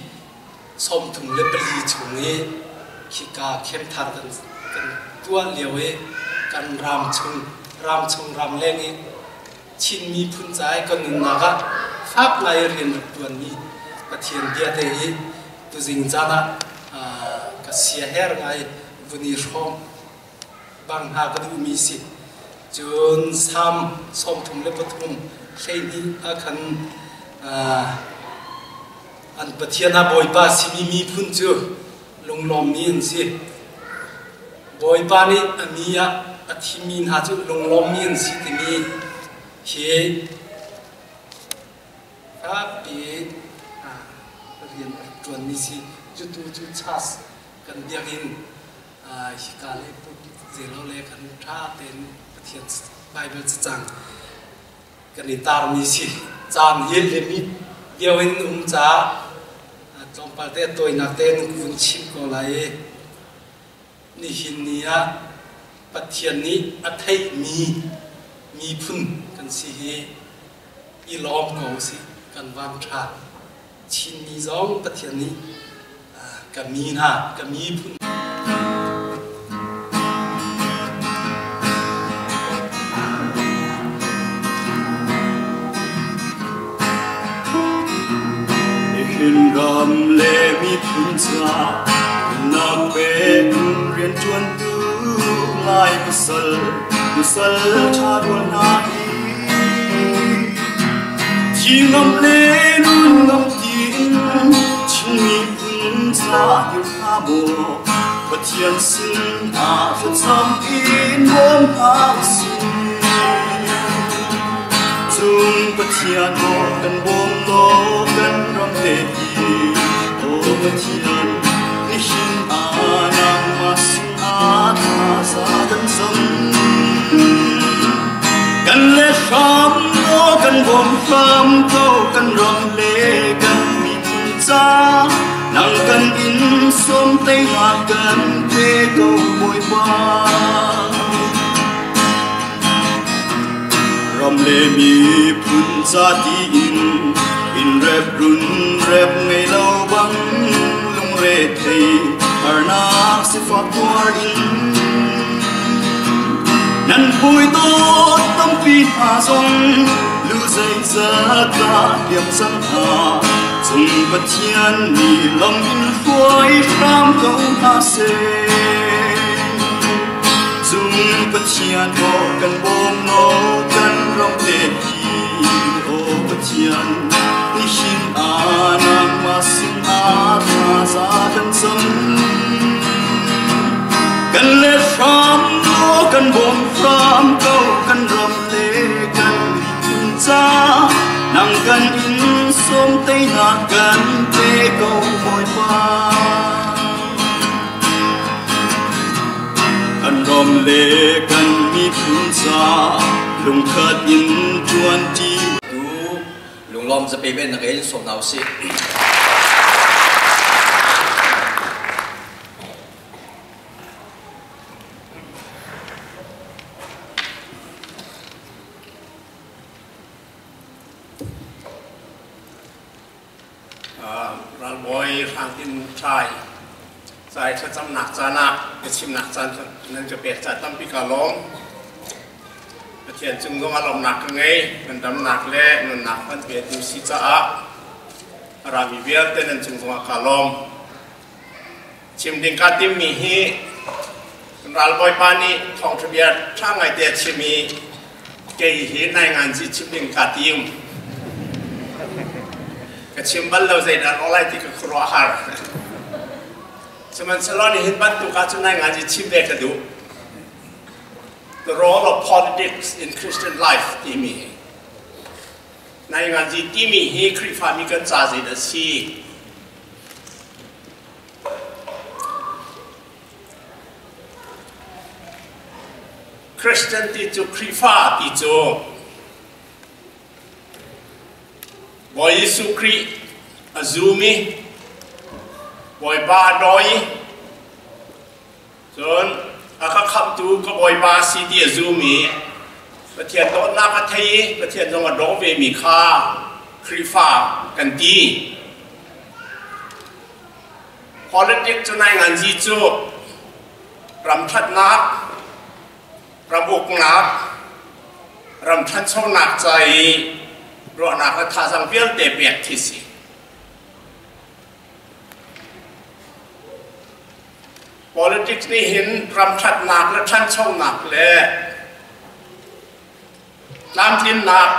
34 chung i khika khemthar kan kan tuah lio i kan ram chung ram chung ram leng i Chin miphun ca i kan nunnak ah fak ngai rian rak tuanmi Pathian bia te hi tuzing caan ah ka siaher ngai vun i hrawm bang hna ka duhmi si. Cun Salm 33 12 ah khan an Pathian ah Bawipa simi miphun cu lunglawmmi an si. Bawipa nih a mi ah a thimmi hna cu lunglawmmi an si timi hi fakpi rian a rak ṭuanmi si. Cutu cu chas kan biakinn hika le zelo le kan ṭha tein Pathian Baibal cacang kan i tarmi si. Caan hi limit deuh in um caah tlawmpal te tawinak tein vun chim ko lai i. Nihin ni ah Pathian nih a theihmi miphun kan si hi i lawm ko usih, kan van ṭha. Chinmi zong Pathian nih ka mi hna, ka miphun Nihin ram le miphun ca nunnak pek rianṭuantu Lai pasal nusal ṭha rual hna hi thi ngam le nun ngam tiin Chin miphun ca dir hna maw Pathian sin ah thlacam in bawm hna usih. Cung Pathian aw kan bawm law kan ram te hi aw Pathian nihin ah nangmah sin ah thaza kan cam. Kan le hram law kan bawm hram ko kan ram le kan miphun ca nang kan in sawm teinak kan pe ko Bawipa. Ram le miphun ca tiin in rep run rep ngei lo bang lungre thei harnak sifak tuar in nan pui dawt tampi hna zong lu zeizat dah liam cang hna cung Pathian nih lam in hruai hram ko hna seh. Cung Pathian aw kan bawm law kan ram te hi aw Pathian nihin ah nangmah sin ah thaza kan cam. Kan le hram law kan bawm hram ko kan ram le kan miphun ca nang kan in sawm teinak kan pe ko Bawipa. Kan ram le kan miphun ca lungkhat in ṭuanṭi. Tu lunglawm zape ben na in sawm hna usih. Ralbawi Hrang Tin Ṭhai cai thlacamnak caan ah biachimnak caan nan ka pek ca tampi ka lawm. Pathian cung zong ah lawmnak ka ngei. Ngandamnak le nunnak hman petu si caah a rami vialte nan cung zong ah ka lawm. Chim ding kaa timmi hi ralbawi pa nih thawngṭha bia ṭha ngaite a chim i kei hi nainganzi chim ding kaa tim. Ka chim bal lo zeidah rawh lai ti ka khuaruahhar. Sihmanhsehlaw nihin bantuk ahcun nainganzi chim ve ka duh. The role of politics in Christian life timi hi. Nainganzi timi hi Khrihfami kan ca zeidah a si? Christian ti cu Khrihfa ti cu Bawi Jesuh Khrih a zum i Bawipa a dawi i cun a ka khamhtu ka Bawipa a si ti a zum i Pathian dawtnak a thei i Pathian zong a daw vemi kha Khrihfa kan ti. Politics cu nainganzi cu ram ṭhatnak, ram uknak, ram ṭhanchonak ca i ruahnak le thazaang vialte pek khi si. Politics nih hin ram ṭhatnak le ṭhanchonak le tlamtlinnak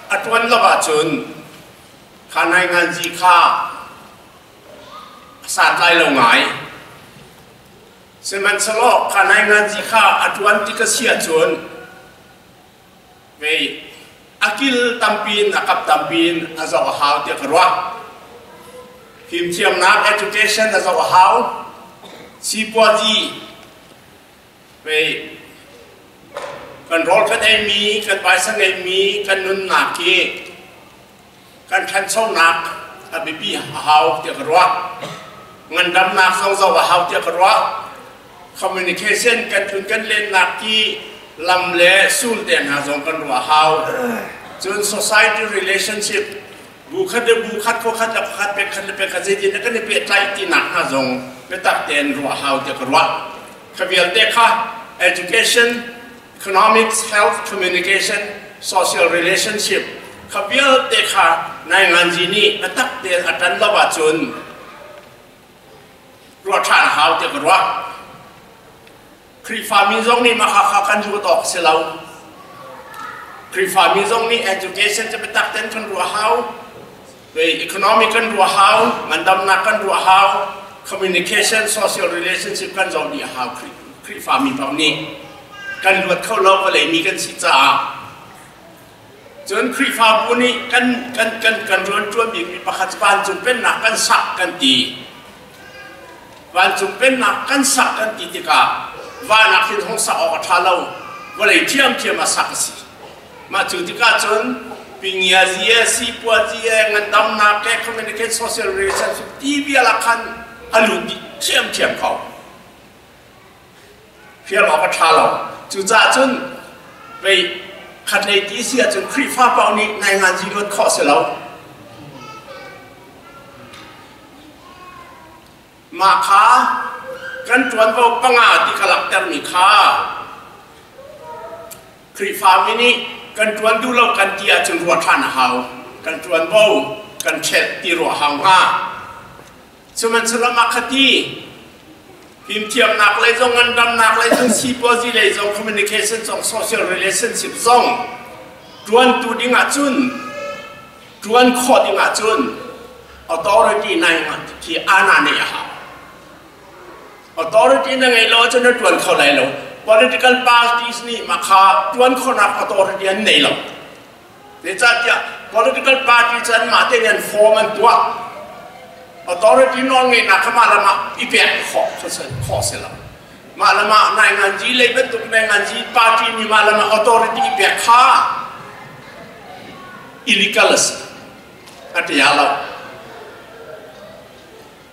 a ṭuan lo ahcun kha nainganzi kha a santlai lo ngai. Sihmanhsehlaw kha nainganzi kha a ṭuan ti ka si ahcun vei a kil tampi in a kap tampi in a zoh a hau tiah ka ruah. Fimthiamnak education a zoh a hau. Sipuazi vei kan rawl kan eimi, kan paisa ngeimi, kan nunnak hi kan ṭhanchonak a biapi a hau tiah ka ruah. Ngandamnak zong zoh a hau tiah ka ruah. Communication kan tlun kan lennak ki lam le sul te hna zong kan ruah hau. Cun society relationship bu khat le bu khat khua khat le khua khat pek khat le pek khat zeitin kan i pehtlaih tinak hna zong biatak tein ruah hau tiah ka ruah. Kha vialte kha education, economics, health, communication, social relationship kha vialte kha nainganzi nih biatak tein a ṭan lo ahcun ruah ṭhan a hau tiah ka ruah. Khrihfami zong nih mah kha kan ruat awk si lo. Khrihfami zong nih education cu biatak tein kan ruah hau. Economic kan ruah hau, ngandamnak kan ruah hau, communication, social relationship kan zoh dih a hau Khrihfami paoh nih. Kan luat kho lo vawlei mi kan si caah. Cun Khrihfabu nih kan kan kan kan rianṭuan bikmi pakhat vancung pennak kan sak kan ti. Vancung pennak kan sak kan ti tikah van ah khin hong sak awk a ṭha lo. Vawlei ṭhiamṭhiam ah sak a si. Mah cu tikah cun pingia zi e, sipua zi e, ngandamnak e, communicate social relationship ti vial ah khan a lut dih ṭhiamṭhiam ko. Hrial awk a ṭha lo. Cucaah cun pei khatlei ti si ahcun Khrihfa paoh nih nainganzi luat khawh si lo. Mah kha kan ṭuanvo panga ti ka langhtermi kha Khrihfami nih kan ṭuan duh lo kan ti ahcun ruah ṭhan a hau. Kan ṭuanvo kan ṭhelh ti ruah hau hnga. Sihmanhsehlaw mah kha ti fimthiamnak lei zong ngandamnak lei zong sipuazi lei zong communication zong social relationship zong ṭuantu ding ahcun ṭuan khawh ding ahcun authority nai khi ana neih a hau. Authority na ngei lo ahcun na ṭuan kho lai lo. Political parties nih mah kha ṭuan khawhnak authority an nei lo. Zeicahtiah political party cu anmah tein an form an tuah. Authority nawlngeihnak kha mah le mah i pek khawh khawh si lo. Mah le mah nainganzi lei bantuk nainganzi party nih mah le mah authority i pek kha illegal a si. A ṭia lo.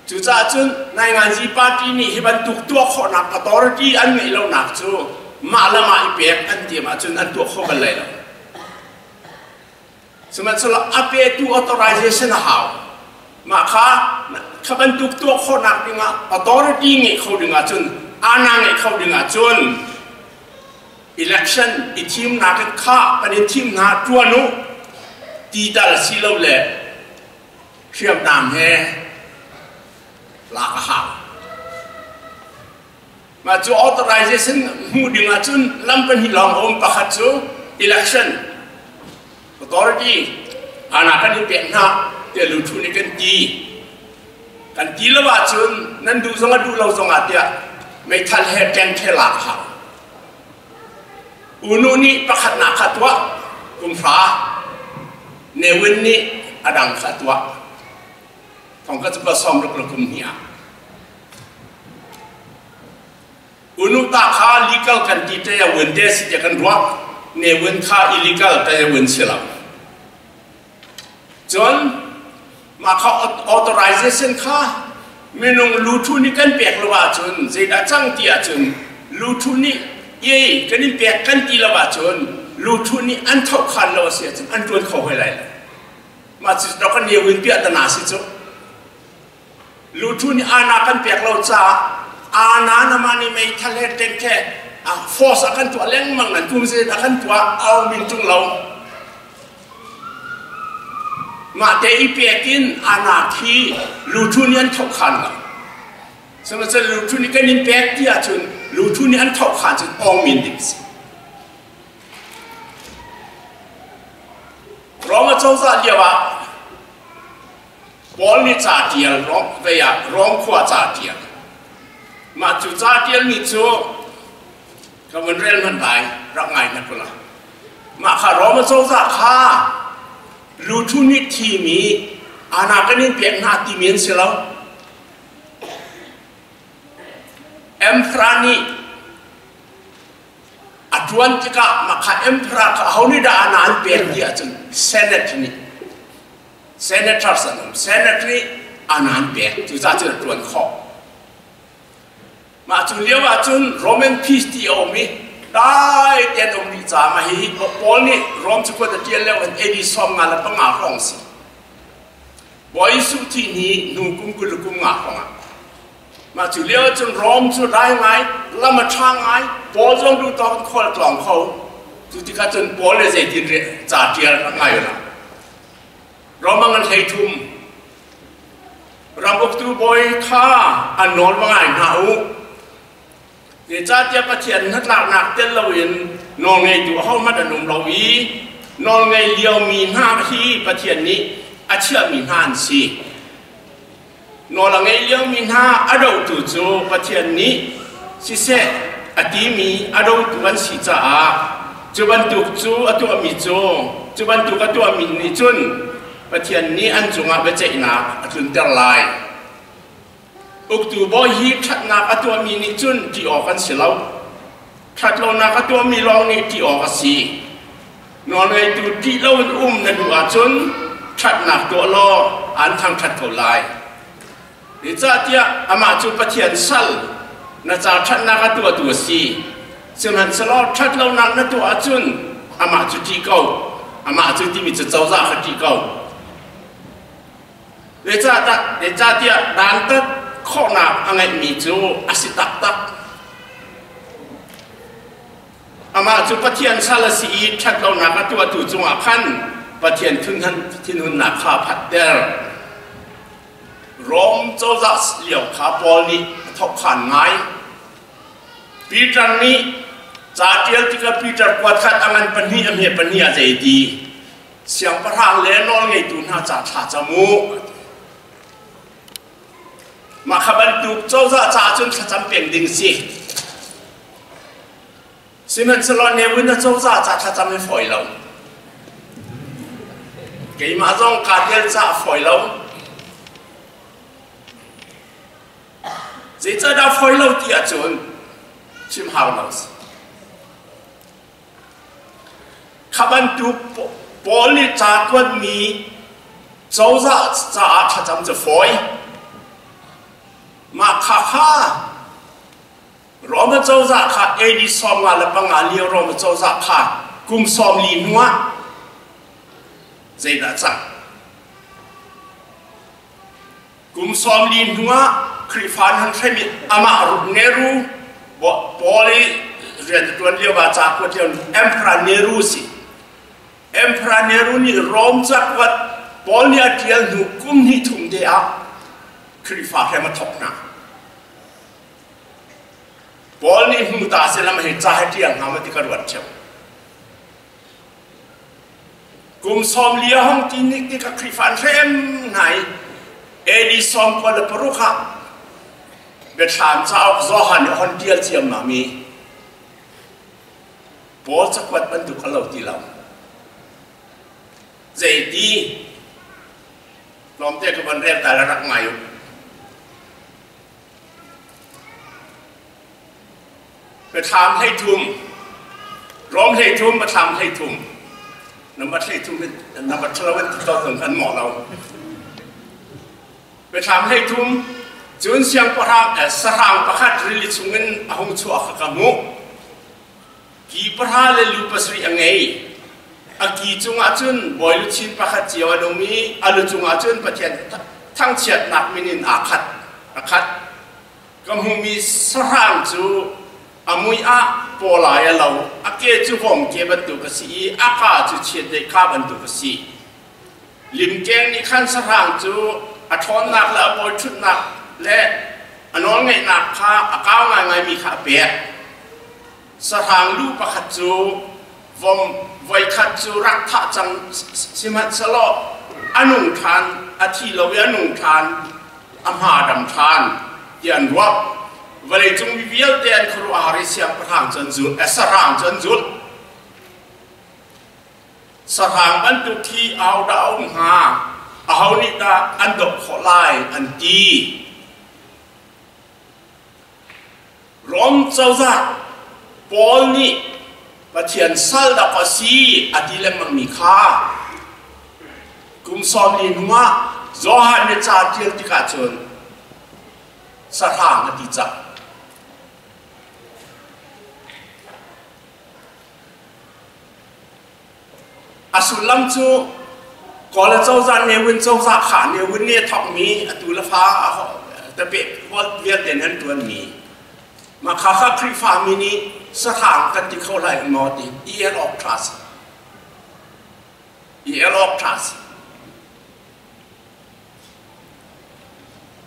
Cucaah cun nainganzi party nih hi bantuk tuah khawhnak authority an ngeih lonak cu mah le mah i pek an tiam ahcun an tuah kho bal lai lo. Sihmanhsehlaw a petu authorization a hau. Mah kha kha bantuk tuah khawhnak dingah authority ngeih kho dingah cun ana ngeih kho dingah cun election i thimnak in kha kan in thim hna ṭuan u ti tal si lo le hriamnam he lak a hau. Mah cu authorization hmuh ding ahcun lam pahnih lawng a um. Pakhat cu election authority ana kan in pek hna tiah luthu nih kan ti. Kan ti lo ahcun nan duh zong a duh lo zong ah tiah meithal he tank he lak a hau. Unu nih pakhatnak kha tuah kum hra Ne Win nih a dang kha a tuah. Thong ka cu sawm ruk le kum hnih ah. Unu ta kha legal kan ti te a win te si te kan ruah. Ne Win kha illegal te a win si lo. Cun mah kha authorization kha minung luthu nih kan pek lo ahcun zeidah cang ti ahcun luthu nih ye kan in pek kan ti lo ahcun luthu nih an thohkhan lo a si ahcun an ṭuan kho hoi lai lo. Mah cu kan ne win piah tana si cu. Luthu nih ana kan pek lo caah ana nama nih meithal he tank he force a kan tuah lengmang nan tum zeizat a kan tuah au min ṭung lo. Mah te i pek in ana khi luthu nih an thohkhan lo. Sihmanhsehlaw luthu nih kan in pek ti ahcun luthu nih an thohkhan cun ong min ding si. Rome cozah lio ah Paul nih ca ṭial vei ah Rom khua ca ṭial. Mah cu ca ṭialmi cu ka vun rel hmanh lai rak ngai hna kula. Mah kha Rom cozah kha luthu nih thimi ana kan in pek hna timi an si lo. Emperor nih A ṭuan tikah mah kha emperor kha aho nih dah ana an pek ti ahcun senate nih senators an um. Senate nih ana an pek. Cucaah cun a ṭuan khawh. Mah cu lio ahcun Roman peace ti a um i dai te an um rih caah mah hihi Paul nih Rom cakuat a ṭial lio in AD 55 hrawng si. Bawi Jesuh thih ni hnu kum 20 le kum nga hrawng ah. Mah cu lio ahcun Rom cu dai ngai, lam a ṭha ngai, Paul zong duh tawk in khual a tlawng kho. Cu tikah cun Paul le zeitin ca ṭial rak ngai u lah. Rom a ngan 33. Ram uktu bawi kha an nawl va ngai hna u. Zeicahtiah Pathian hnatlaknak tel loin nawlngeitu ahohmanh an um lo i nawlngei liomi hna hi Pathian nih a chiahmi hna an si. Nawl a ngei liomi hna a dohtu cu Pathian nih siseh a timi a dotu an si caah cu bantuk cu a tuahmi cu cu bantuk a tuahmi nih cun Pathian nih an cungah biaceihnak a tlunter lai. Uktu bawi hi ṭhatnak a tuahmi nih cun ṭih awk an si lo. Ṭhatlonak a tuahmi lawng nih ṭih awk a si. Nawlngeitu ṭih loin um na duh ahcun ṭhatnak tuah law aan thangṭhat ko lai. Zeicahtiah amah cu Pathian sal, na ca ṭhatnak a tuahtu a si. Sihmanhsehlaw ṭhatlonak na tuah ahcun amah cu ṭih ko. Amah cu timi cu cozah kha ṭih ko. Zeicahtiah dantat khawhnak a ngeihmi cu a si taktak. Amah cu Pathian sal a si i ṭhatlonak a tuahtu cungah khan Pathian thinhunnak kha a phatter. Rom cozah lio kha Paul nih a thawkkhan ngai. Peter nih ca ṭial tikah Peter kuatkhat a ngan pahnih a hme pahnih ah zei ti siangpahrang le nawlngeitu hna ca thla cam u. Mah kha bantuk cozah caah cun thlacam peng ding si. Sihmanhsehlaw Ne Win a cozah ca thlacam hi fawi lo. Keimah zong kaa tel caah fawi lo. Zeicahdah fawi lo ti ahcun chim hau lo si. Kha bantuk Paul nih ca kuatmi cozah caah thlacam cu fawi. Mah kha kha Rome cozah kha AD 55 lio Rome cozah kha kum 40 hnuah zeidah cang? Kum 40 hnuah Khrihfa an hrem i amah Nehru Paul i rian a ṭuan lio ah ca kuat lio Emperor Nehru si. Emperor Nehru nih Rome cakuat Paul nih a ṭial hnu kum hnih thum te ah Khrihfa hrem a thawk hna. Paul nih hmu ta seh lam hei ca he ṭial hnga maw ti ka ruat ṭheo. Kum 40 a hung ti nik tikah Khrihfa an hrem hna i AD 96 ah Biathlam cauk Johan nih a hon ṭial ciammam i Paul cakuat bantuk a lo ti lo. Zeiti tlawmte ka von rel ta le rak ngai u. Biathlam 33, Rom 33, Biathlam 33. Number 33 number ṭhalo in ti to kan mawh lo. Biathlam 33, cun siangpahrang sahrang pakhat rili chungin a hung chuah kha ka hmuh. Ki pahra le lu pasarih a ngei. A ki cungah cun bawi luchin pakhat cio an um i a lu cungah cun Pathian thangchiatnak min in aa khat. A khat. Ka hmuhmi sahrang cu a mui ah pawlai a lo, a ke cu vom ke bantuk a si i a ka cu chiatdeih ka bantuk a si. Limkeng nih khan sahrang cu a ṭhawnnak le a bawiṭhutnak le a nawlngeihnak kha a kau ngaingaimi kha a pek. Sahrang lu pakhat cu vom voikhat cu rak thah cang sihmanhsehlaw a nung ṭhan, a thi lo i a nung ṭhan, a hma dam ṭhan ti an ruah. Vawleicung mi vialte an khuaruahhar i siangpahrang cu an zulh, sahrang cu an zulh. Sahrang bantuk khi ahodah a um hnga? Aho nih dah an doh khawh lai? an ti. Rom cozah Paul nih Pathian sal dak a si a ti lengmangmi kha kum 40 hnuah Johan nih ca a ṭial tikah cun sahrang a ti cang. A sullam cu Kawl cozah Ne Win cozah kha Ne Win nih a thawkmi atu le fa tape vialte nan ṭuanmi mah kha kha Khrihfami nih sahrang kan ti kho lai maw ti i el awk ṭha si. I el awk ṭha si.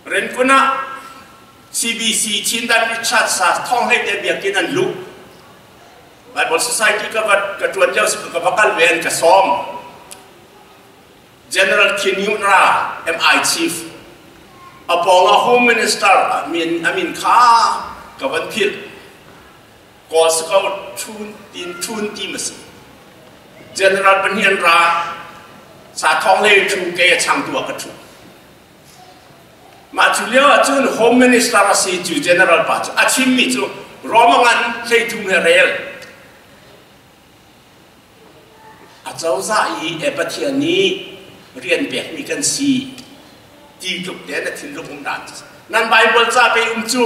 Renkun ah CBC Chin Baptist Church sa thong hlei te biakinn an luh. Bible Society ka va ka ṭuan lio si ka va kal ve an ka sawm. General Khin Nyunt Ra MI Chief a pawng ah Home Minister amin amin kha ka van philh. Kawl si ko Thun tin Thun ti ma si. General pahnih an ra sa thong le thu ke a changtu ah ka ṭhu. Mah cu lio ah cun Home Minister a si cu General pa cu a chimmi cu Roma ngan hleithum he rel. A cozah i e Pathian nih rian pekmi kan si ti tluk te na thinlung um dan nan Bible ca pe um cu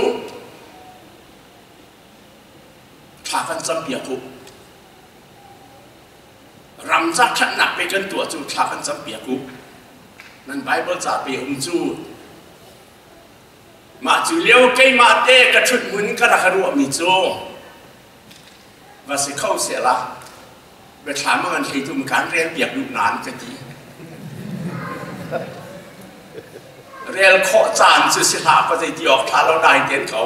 thla kan campiak u. Ramza ṭhatnak pe kan tuah cu thla kan campiak u. Nan Bible ca pe um cu mah cu lio keimah te ka ṭhut hmun ka rak ruahmi cu va si kho sehla biathlam a ngan hleitu kan rel piak duh nain ka ti. Rel khawh caan cu si hlah ka zei ti awk ṭha lo dai ten ko.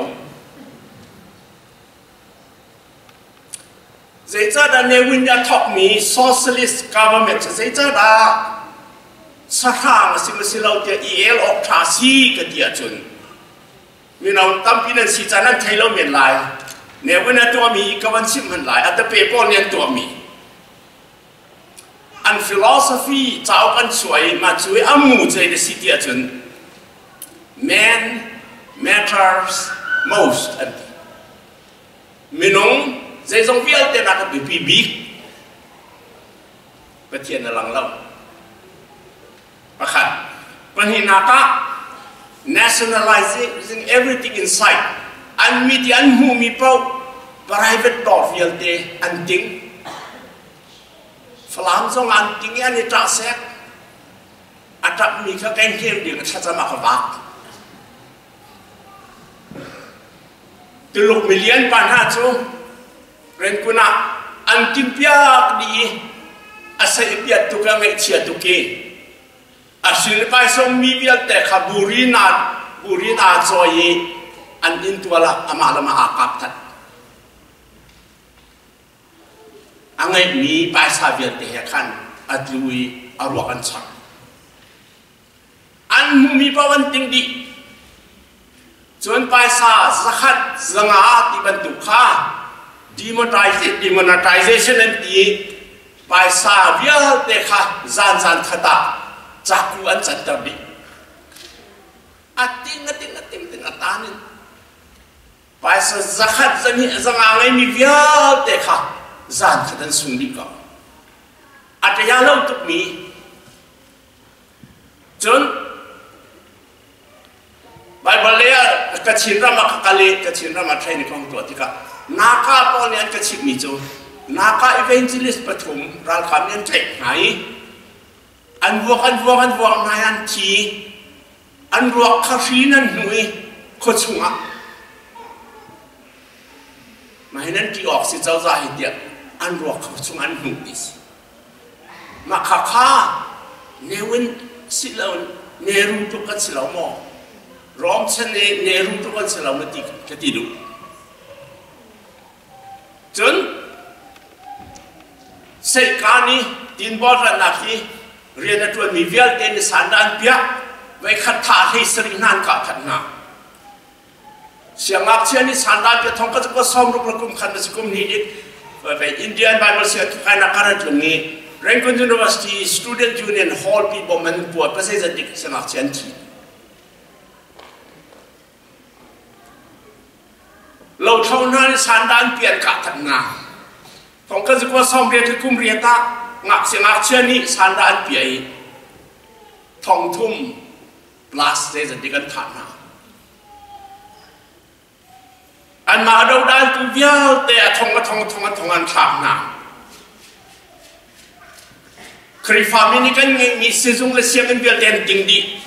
Zeicahdah Ne Win nih a thawkmi socialist government cu zeicahdah sahrang a si maw si lo tiah i el awk ṭha si ka ti ahcun mino tampi nan si caan nan thei lo men lai. Ne Win a tuahmi ka van chimh hmanh lai. A tape pawl nih an tuahmi. An philosophy cauk an chuah i mah cu i a mu zei na si ti ahcun man matters most an ti. Minung zeizong vialte nak a biapi bik Pathian a lang lo. Pakhat. Pahnihnak ah nationalizing everything in sight. An mit i an hmuhmi paoh private dawr vialte an ting. Falam zong an ting i an i ṭah sek. A ṭapmi kha kai hnem ding a thlacam ah ka vak. Tuluk milian pa hna cu Renkun ah an timpiak dih i a seihpiat tuk a ngaihchia tuk i a hrilpai mi vialte kha buri na buri na cawi i an inntual ah amah le mah aa kap that. A ngeihmi paisa vialte he khan a tlu i a ruak an chak. An hmuhmi paoh an ting dih. Cun paisa zakhat zanga ti bantuk kha demonetization an ti i paisa vialte kha zanzan khat ah caku an canter dih. A ting a ting a ting ting a tan in paisa zakhat zahnih zanga ngeimi vialte kha zan khat an sung dih ko. A ṭaya lo tukmi Cun Baibal lei ah Kachin ram ah ka kal i Kachin ram ah training ka hung tuah tikah Naka pawl nih an ka chimhmi cu Naka evangelist pathum ralkap nih an tlaih hna i an vuak an vuak an vuak hna i an thi an ruak kha hri in an hnuh i khua chungah mah hi nan ṭih awk si cozah hi tiah an ruak kha chung an hnuh ti si. Mah kha kha Newin si lo Nehru tluk kan si lo maw? Rom chan i Nehru tluk kan si lo ma ti ka ti duh. Cun Seihka nih tinbaw rannak hi rian a ṭuanmi vialte nih san dah an piah voikhat tha hlei sarih hna an kah that hna. Siangngakchia nih sandan ke thong ka cu 60 le kum khat na si kum hnih dik Indian Bible siang kainak ka rat lung i Rangoon University Student Union Hall pi bom an puat pasai zat dik siangngakchia an thi. Lo thlo hna nih sandan pi an kah that hna. Thong ka zu 80 le kum riat ah ngakchia nih sandan pi ai thong thum plus zeizat dik an thah hna. Anmah dodaltu vialte a thong a thong a thong a thong an thlak hna. Khrihfami nih kan ngeihmi sizung le sianginn vialte an ting dih.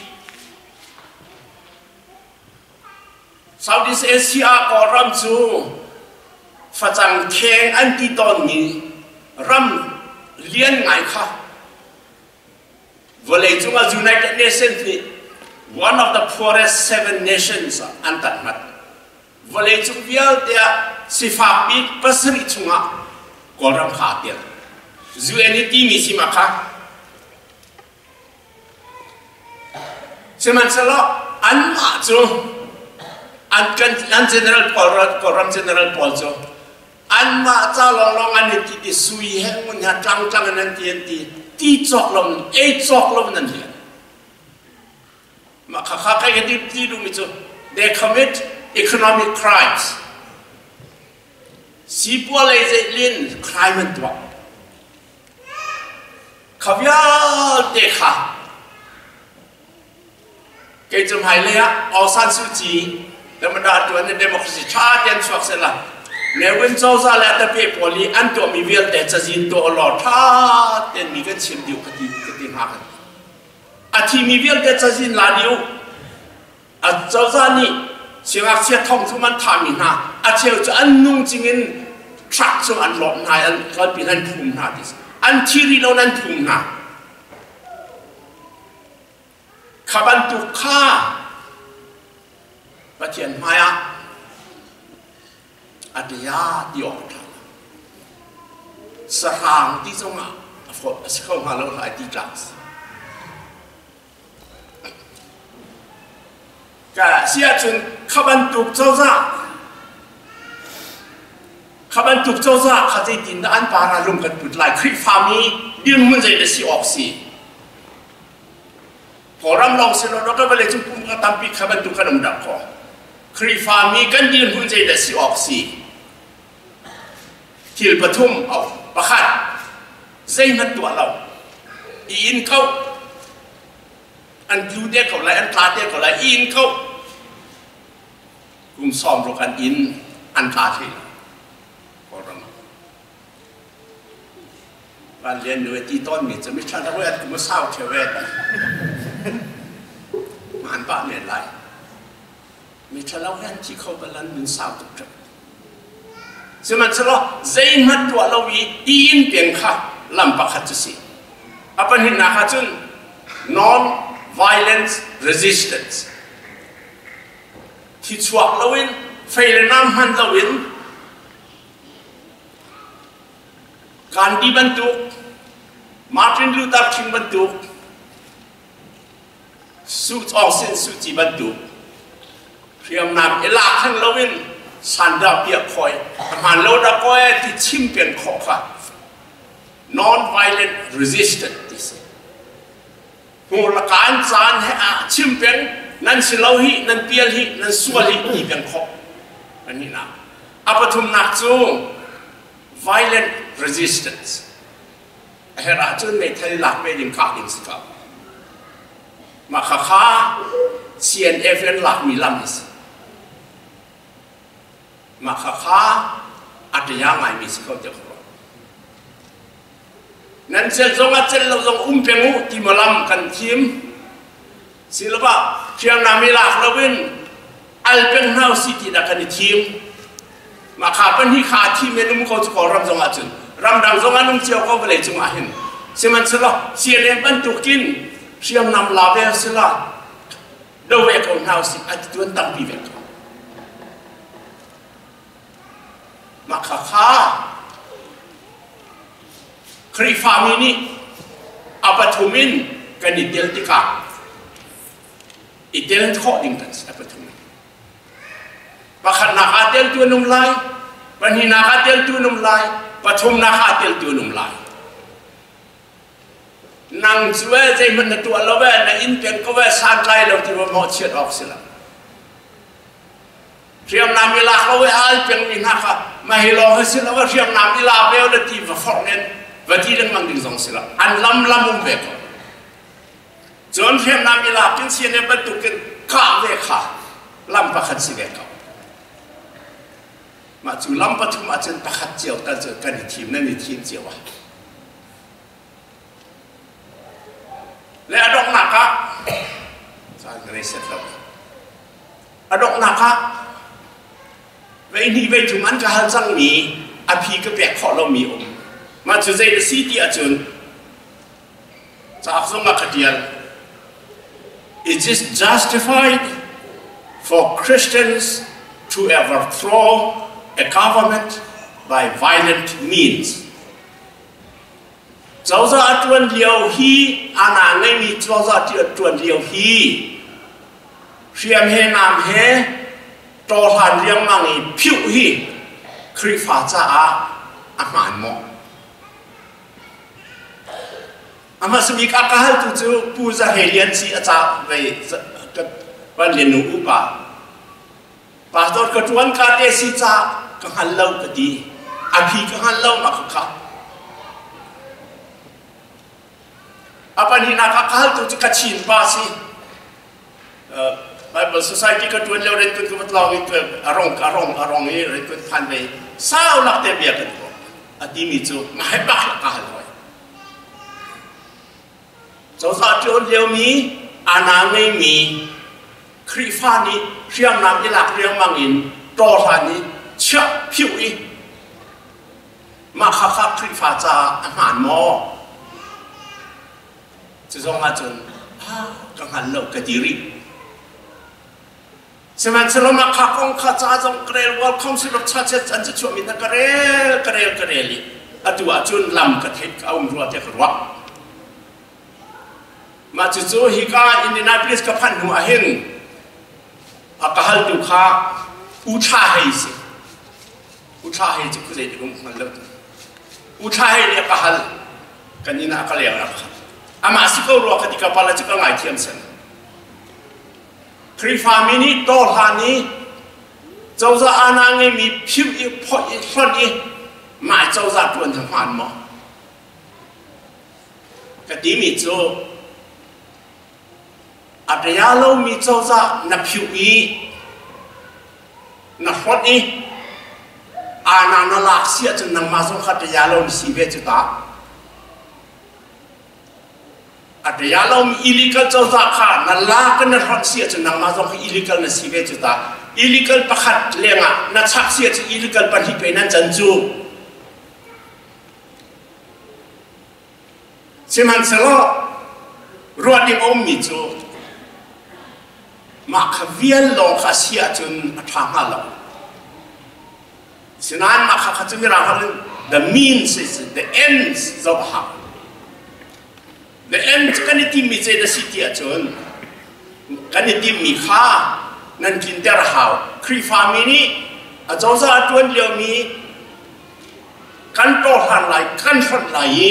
Southeast Asia Kawlram cu facang kheng an ti tawnmi ram lian ngai kha vawleicung ah United Nations nih one of the poorest seven nations ah an tat mat. Vawleicung vialte ah sifak bik pasarih chungah Kawlram kha aa tel. UN i timi si ma kha. Sihmanhsehlaw anmah cu an kan an general pawl Kawlram general pawl cu anmah ca lawnglawng an i ti ti sui he ngun he tlangtlang in an ti an ti ti cawk lo ei cawk lo nan lian. Mah khakha kai ka ti duhmi cu they commit economic crimes. Sipua lei zeitlin crime an tuah. Kha vialte kha kei cu hmailei ah Aung San Suu Kyi Democrat tuan in democracy tha tein chuak sehla Ne Win cozah le a tape pawl i an tuahmi vialte cazin tuah law tha tein mi kan chim dih ka ti ka ti hnga kan A thimi vialte cazin la dih u. A cozah nih siangngakchia thong thum an thahmi hna a cheu cu an nung cing in truck cu an lawmh hna i an kalpi an phum hna ti an thi rih lo an phum hna. Kha bantuk kha Pathian hmaiah a tia ti awk a ṭha lo. Sahrang ti zongah a fawt a si kho hnga lo hlai ti tlak a si. Ka si ahcun kha bantuk cozah kha bantuk cozah kha zeitin dah an para lung kan put lai Khrihfami dirhmun zei dah si awk si Kawlram lawng si lo ka vawlei cung pum ka tampi kha bantuk kan um dah kaw Khrihfami kan dirhmun zeidah si awk si thil pathum au pakhat zeihmanh tuah lo i in ko an tlu te ko lai an tla te ko lai i in ko kum sawm ruk an in an tla thei lo Kawlram Van Lian nu ti tawnmi cu miṭha lo an kum a sau ṭheo e. Hmaan pah men lai. Miṭha lo hi an thi kho bal an nun sau tuk ṭheo. Sihmanhsehlaw zeihmanh tuah lo i tiin peng kha lam pakhat cu si. A pahnihnak ah cun non-violence resistance. Thi chuak loin, fei le nam hman loin Gandhi bantuk, Martin Luther King bantuk, Su Aung San Suu Kyi bantuk hriamnam i lak hang loin sandah piah khoi a hmaan lo dah kawi ti chim peng khawh kha non-violent resistance ti si. Hmur le kaan caan he ah chim peng nan si lo hi nan pial hi nan sual hi ti peng khawh pahnihnak a pathumnak cu violent resistance a herh ahcun meithal lak ve ding kah ding si ko mah kha kha CNF an lakmi lam hi si mah kha kha a ṭaya ngaimi si ko tiah ka ruah Nan cel zong ah cel lo zong um peng u ti maw lam kan thim. Silaba hriamnam i lak loin al peng hna usih ti dah kan i thim. Mah kha pahnih kha a thim in um ko cu Kawlram zong ah cun ramdang zong an um cio ko vawlei cung ah hin. Sihmanhsehlaw CNA bantukin hriamnam la ve sila do ve ko hna usih a ti tuan tampi ve ko. Mah kha kha Khrihfami nih a pathum in kan i tel tikah i tel khawh ding kan si a pathum in. Pakhatnak ah teltu an um lai, pahnihnak ah teltu an um lai, pathumnak ah teltu an um lai. Nang cu eh zeihmanh na tuah lo eh, na inn peng ko eh, santlai lo ti va mawhchiat awk si lo. Hriamnam i lak lo i a al pengmi hna kha mah hi lawng hi si lo hriamnam i lak ve le ti va forh nen va ti lengmang ding zong si lo an lam lam um ve ko cun hriamnam i lak in CNF bantukin kah ve kha lam pakhat si ve ko mah cu lam pathum ahcun pakhat cio tal cu kan i thim nan i thim cio ah. Le a donghnak ah caan ka ngei set lo. A donghnak ah vei hnih vei thum an ka hal cangmi a phi ka pek khawh lomi um. Mah cu zei na si ti ahcun cauk zong ah ka ṭial. It is justified for Christians to overthrow a government by violent means. Cozah a ṭuan lio hi ana ngeimi cozah a ṭuan lio hi hriam he nam he ṭawhlan riangmang i phiuh hi Khrihfa caah a hmaan maw? A hmasa bik a ka haltu cu Pu Za He Lian si a ca vei van lian nu upa. Pastor ka ṭuan ka te si ca ka hngal lo ka ti. A phi ka hngal lo ma ka kha. A pahnihnak a ka haltu cu Kachin pa si. Bible Society ka ṭuan lio ren kun ka va tlawng i a rong a rong a rong i ren kun phan ve sau lak te bia kan tuah. A timi cu ma he bak ka hal hoi. Cozah ṭuan liomi ana ngeimi Khrihfa nih hriamnam i lak riangmang in ṭawhlan i chiah phiuh i mah khakha Khrihfa caah a hmaan maw? Cu zong ahcun ka hngal lo ka ti rih. Sihmanhsehlaw mah kha kong kha ca zong ka rel World Council of Churches an ca chuahmi hna ka rel ka rel ka rel i atu ahcun lam ka theih ka um rua tiah ka ruah. Mah cucu hika Indianapolis ka phanh hnu ahhin a ka haltu kha U Thla Hei si. U Thla Hei cu khuazei ti um hngal lo. U Thla Hei nih a ka hal. Kan inn ah a ka leng a ka hal. Amah si ko rua ka ti ka pala cu ka ngaithiam sen. Khrihfami nih tawhlan i cozah aana ngeimi philh i phoih i hlonh i mah cozah ṭuan hi hmaan maw? Ka timi cu a ṭia lomi cozah na phiuh i na hlonh i aana na lak si ahcun nangmah zong kha ṭia lo na si ve cu ta. A ṭia lomi illegal cozah kha na lak in na hlonh si ahcun nangmah zong hi illegal na si ve cu ta. Illegal pakhat lengah na chak si ahcun illegal pahnih pe nan can cu. Sihmanhsehlaw ruah ding a ummi cu mah kha vial lawng kha a si ahcun a ṭha hnga lo. Sinain mah kha kha cu mirang holh in the means is the ends zoh a hau. The end cu kan i timmi ce na si ti ahcun kan i timmi kha nan tlinter a hau. Khrihfami nih a cozah a ṭuan liomi kan ṭawhlan lai, kan hlonh lai i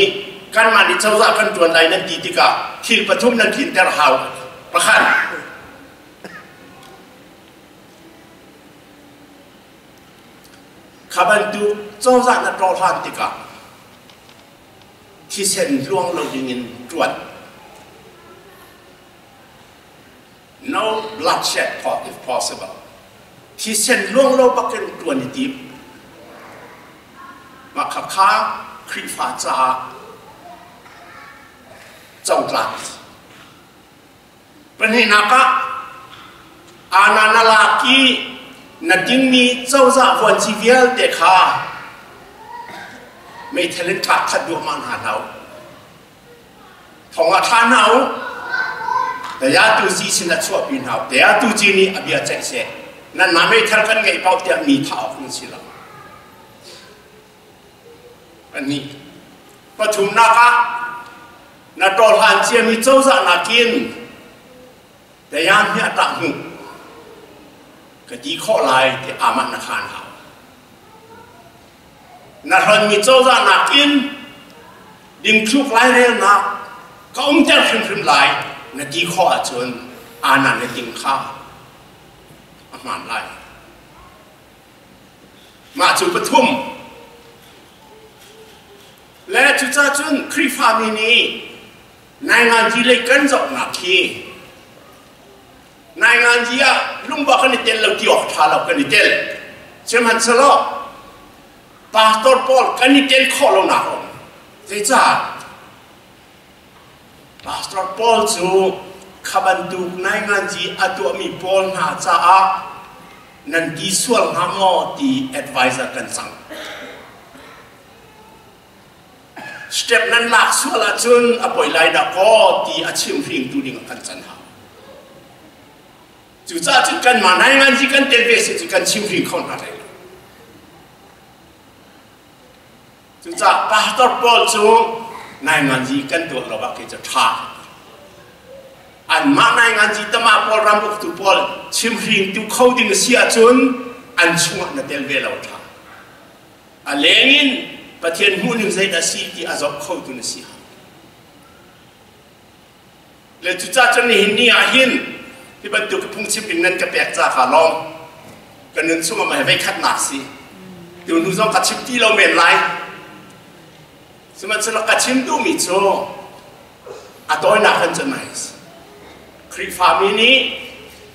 kanmah nih cozah kan ṭuan lai nan ti tikah thil pathum nan tlinter a hau. Pakhat, Kha bantuk cozah na ṭawhlan tikah thisen luang lo dingin ṭuan. No bloodshed if possible. Thisen luang lo bakin ṭuan i tim. Mah khakha Khrihfa caah cotlak a si. Pahnihnak ah ana na lak i na dingmi cozah vuanci vialte kha meithal in tlak khat duahmah hna hlah u. Thong ah thla hna u. Taya tu ci sin a chuahpi hna u. Taya tu ci nih a bia ceih seh. Nanmah meithal kan ngeih paoh tiah mi thah awk nan si lo. Pahnih. Pathumnak ah na ṭawhlan ciami cozah nakin Dayan hi a ṭah hnu ka ti khawh lai ti amah na khaan hau. Na hlonmi cozah nakin dingthluk lairelnak ka umter hrimhrim lai na ti khawh ahcun ana na ding kha a hmaan lai. Mah cu pathum. Le cucaah cun Khrihfami nih nainganzi lei kan zohnak hi nainganzi ah lungba kan i tel lo ti awk ṭha lo kan i tel. Sihmanhsehlaw pastor pawl kan i tel khawh lonak a um. Zeicah? Pastor Paul cu kha bantuk nainganzi a tuahmi pawl hna caah nan ti sual hnga maw ti advisor kan cang. Step nan lak sual ahcun a poi lai dah kaw ti a chim hringtu ding ah kan can hau. Cucaah cun kanmah nainganzi kan tel ve si cu kan chim hring kho hna hlei lo. Cucaah pastor pawl cu nainganzi kan tuah lo ah kei cu ṭha. Anmah nainganzi tama pawl ram uktu pawl chimhringtu kho ding a si ahcun an chungah na tel ve lo ṭha. A leng in Pathian hmuhning zeidah si ti a zoh khotu na si. Le cucaah cun nihin ni ah hin hi bantuk phungchim ding nan ka pek ca ka lawm. Ka nun chungah mah hi veikhatnak si. Tu hnu zong ka chim ti lo men lai. Sihmanhsehlaw ka chim duhmi cu a tawinak kan cun mai si. Khrihfami nih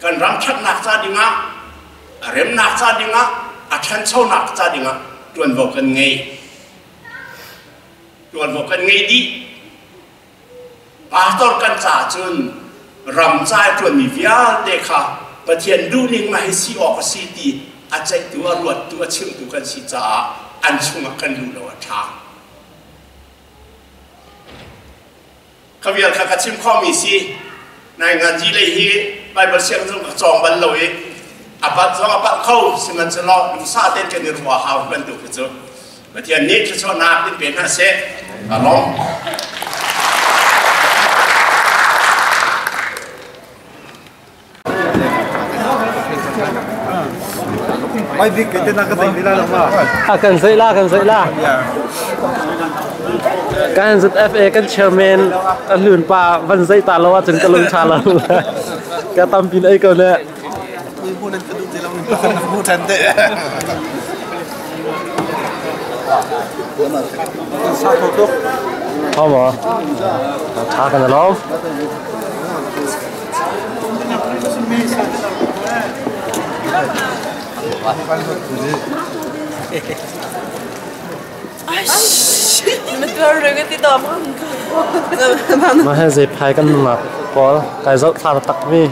kan ram ṭhatnak ca dingah, a remnak ca dingah, a ṭhanchonak ca dingah ṭuanvo kan ngei. Ṭuanvo kan ngei dih. Pastor kan caah cun ram ca i ṭuanmi vialte kha Pathian duhning mah hi si awk a si ti a ceihtu, a ruattu, a chimtu kan si caah an chungah kan luh lo a ṭha. Kha vial kha ka chim khawhmi si. Nai nganzi lei hi Bible siang zong ka cawng bal lo i a palh zong a palh kho sihmanhsehlaw duhsah tein kan i ruah hau bantuk hi cu Pathian nih thluachuahnak in pe hna seh. Ka lawm. Mai bik ke te na ka zei la ma. A kan zei la kan zei la. Kan ZFA kan chairman a hlun pa van zei ta lo ahcun ka lung tha lo. Ka tampin ei ko ne. Hau maw? Tha kan lawm. Mah hi zeiphai kan nungak pawl kai zoh thla tak mi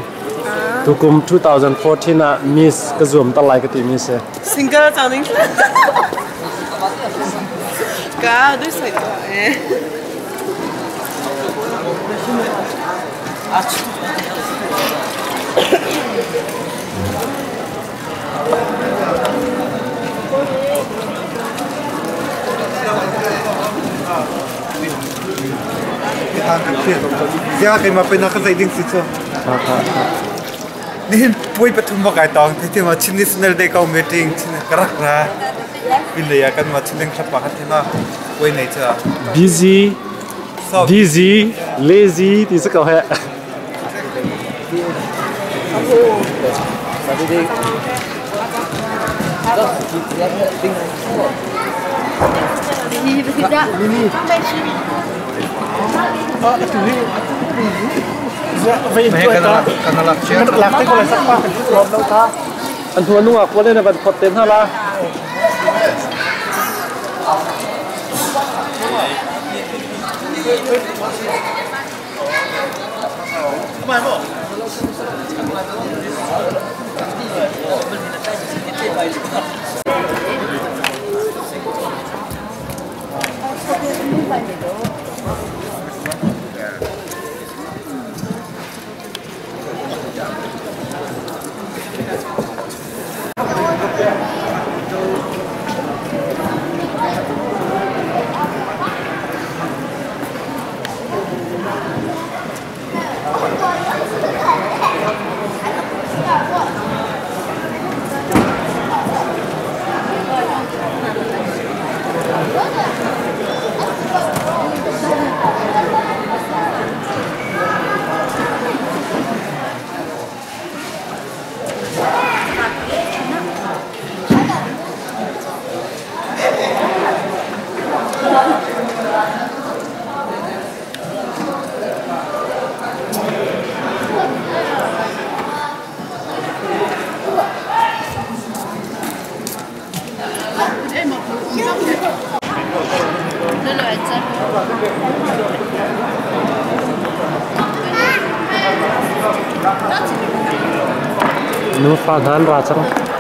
tukum 2014 ah Miss ka zuam ta lai ka ti mi si. Single cang ding. Ka du sai to eh. Ya kai ma pe na ka zei ding si chu. Nihin puai pathum ba kai tong te ma Chin National Day ko meeting chin karak ra. Pin le ya kan ma Chin Ding thlapa khat ma puai nei cha. Busy, busy, lazy ti sa ko he. An hnu nungak pawl in van phot te hna la. Nufa hna an ra cang.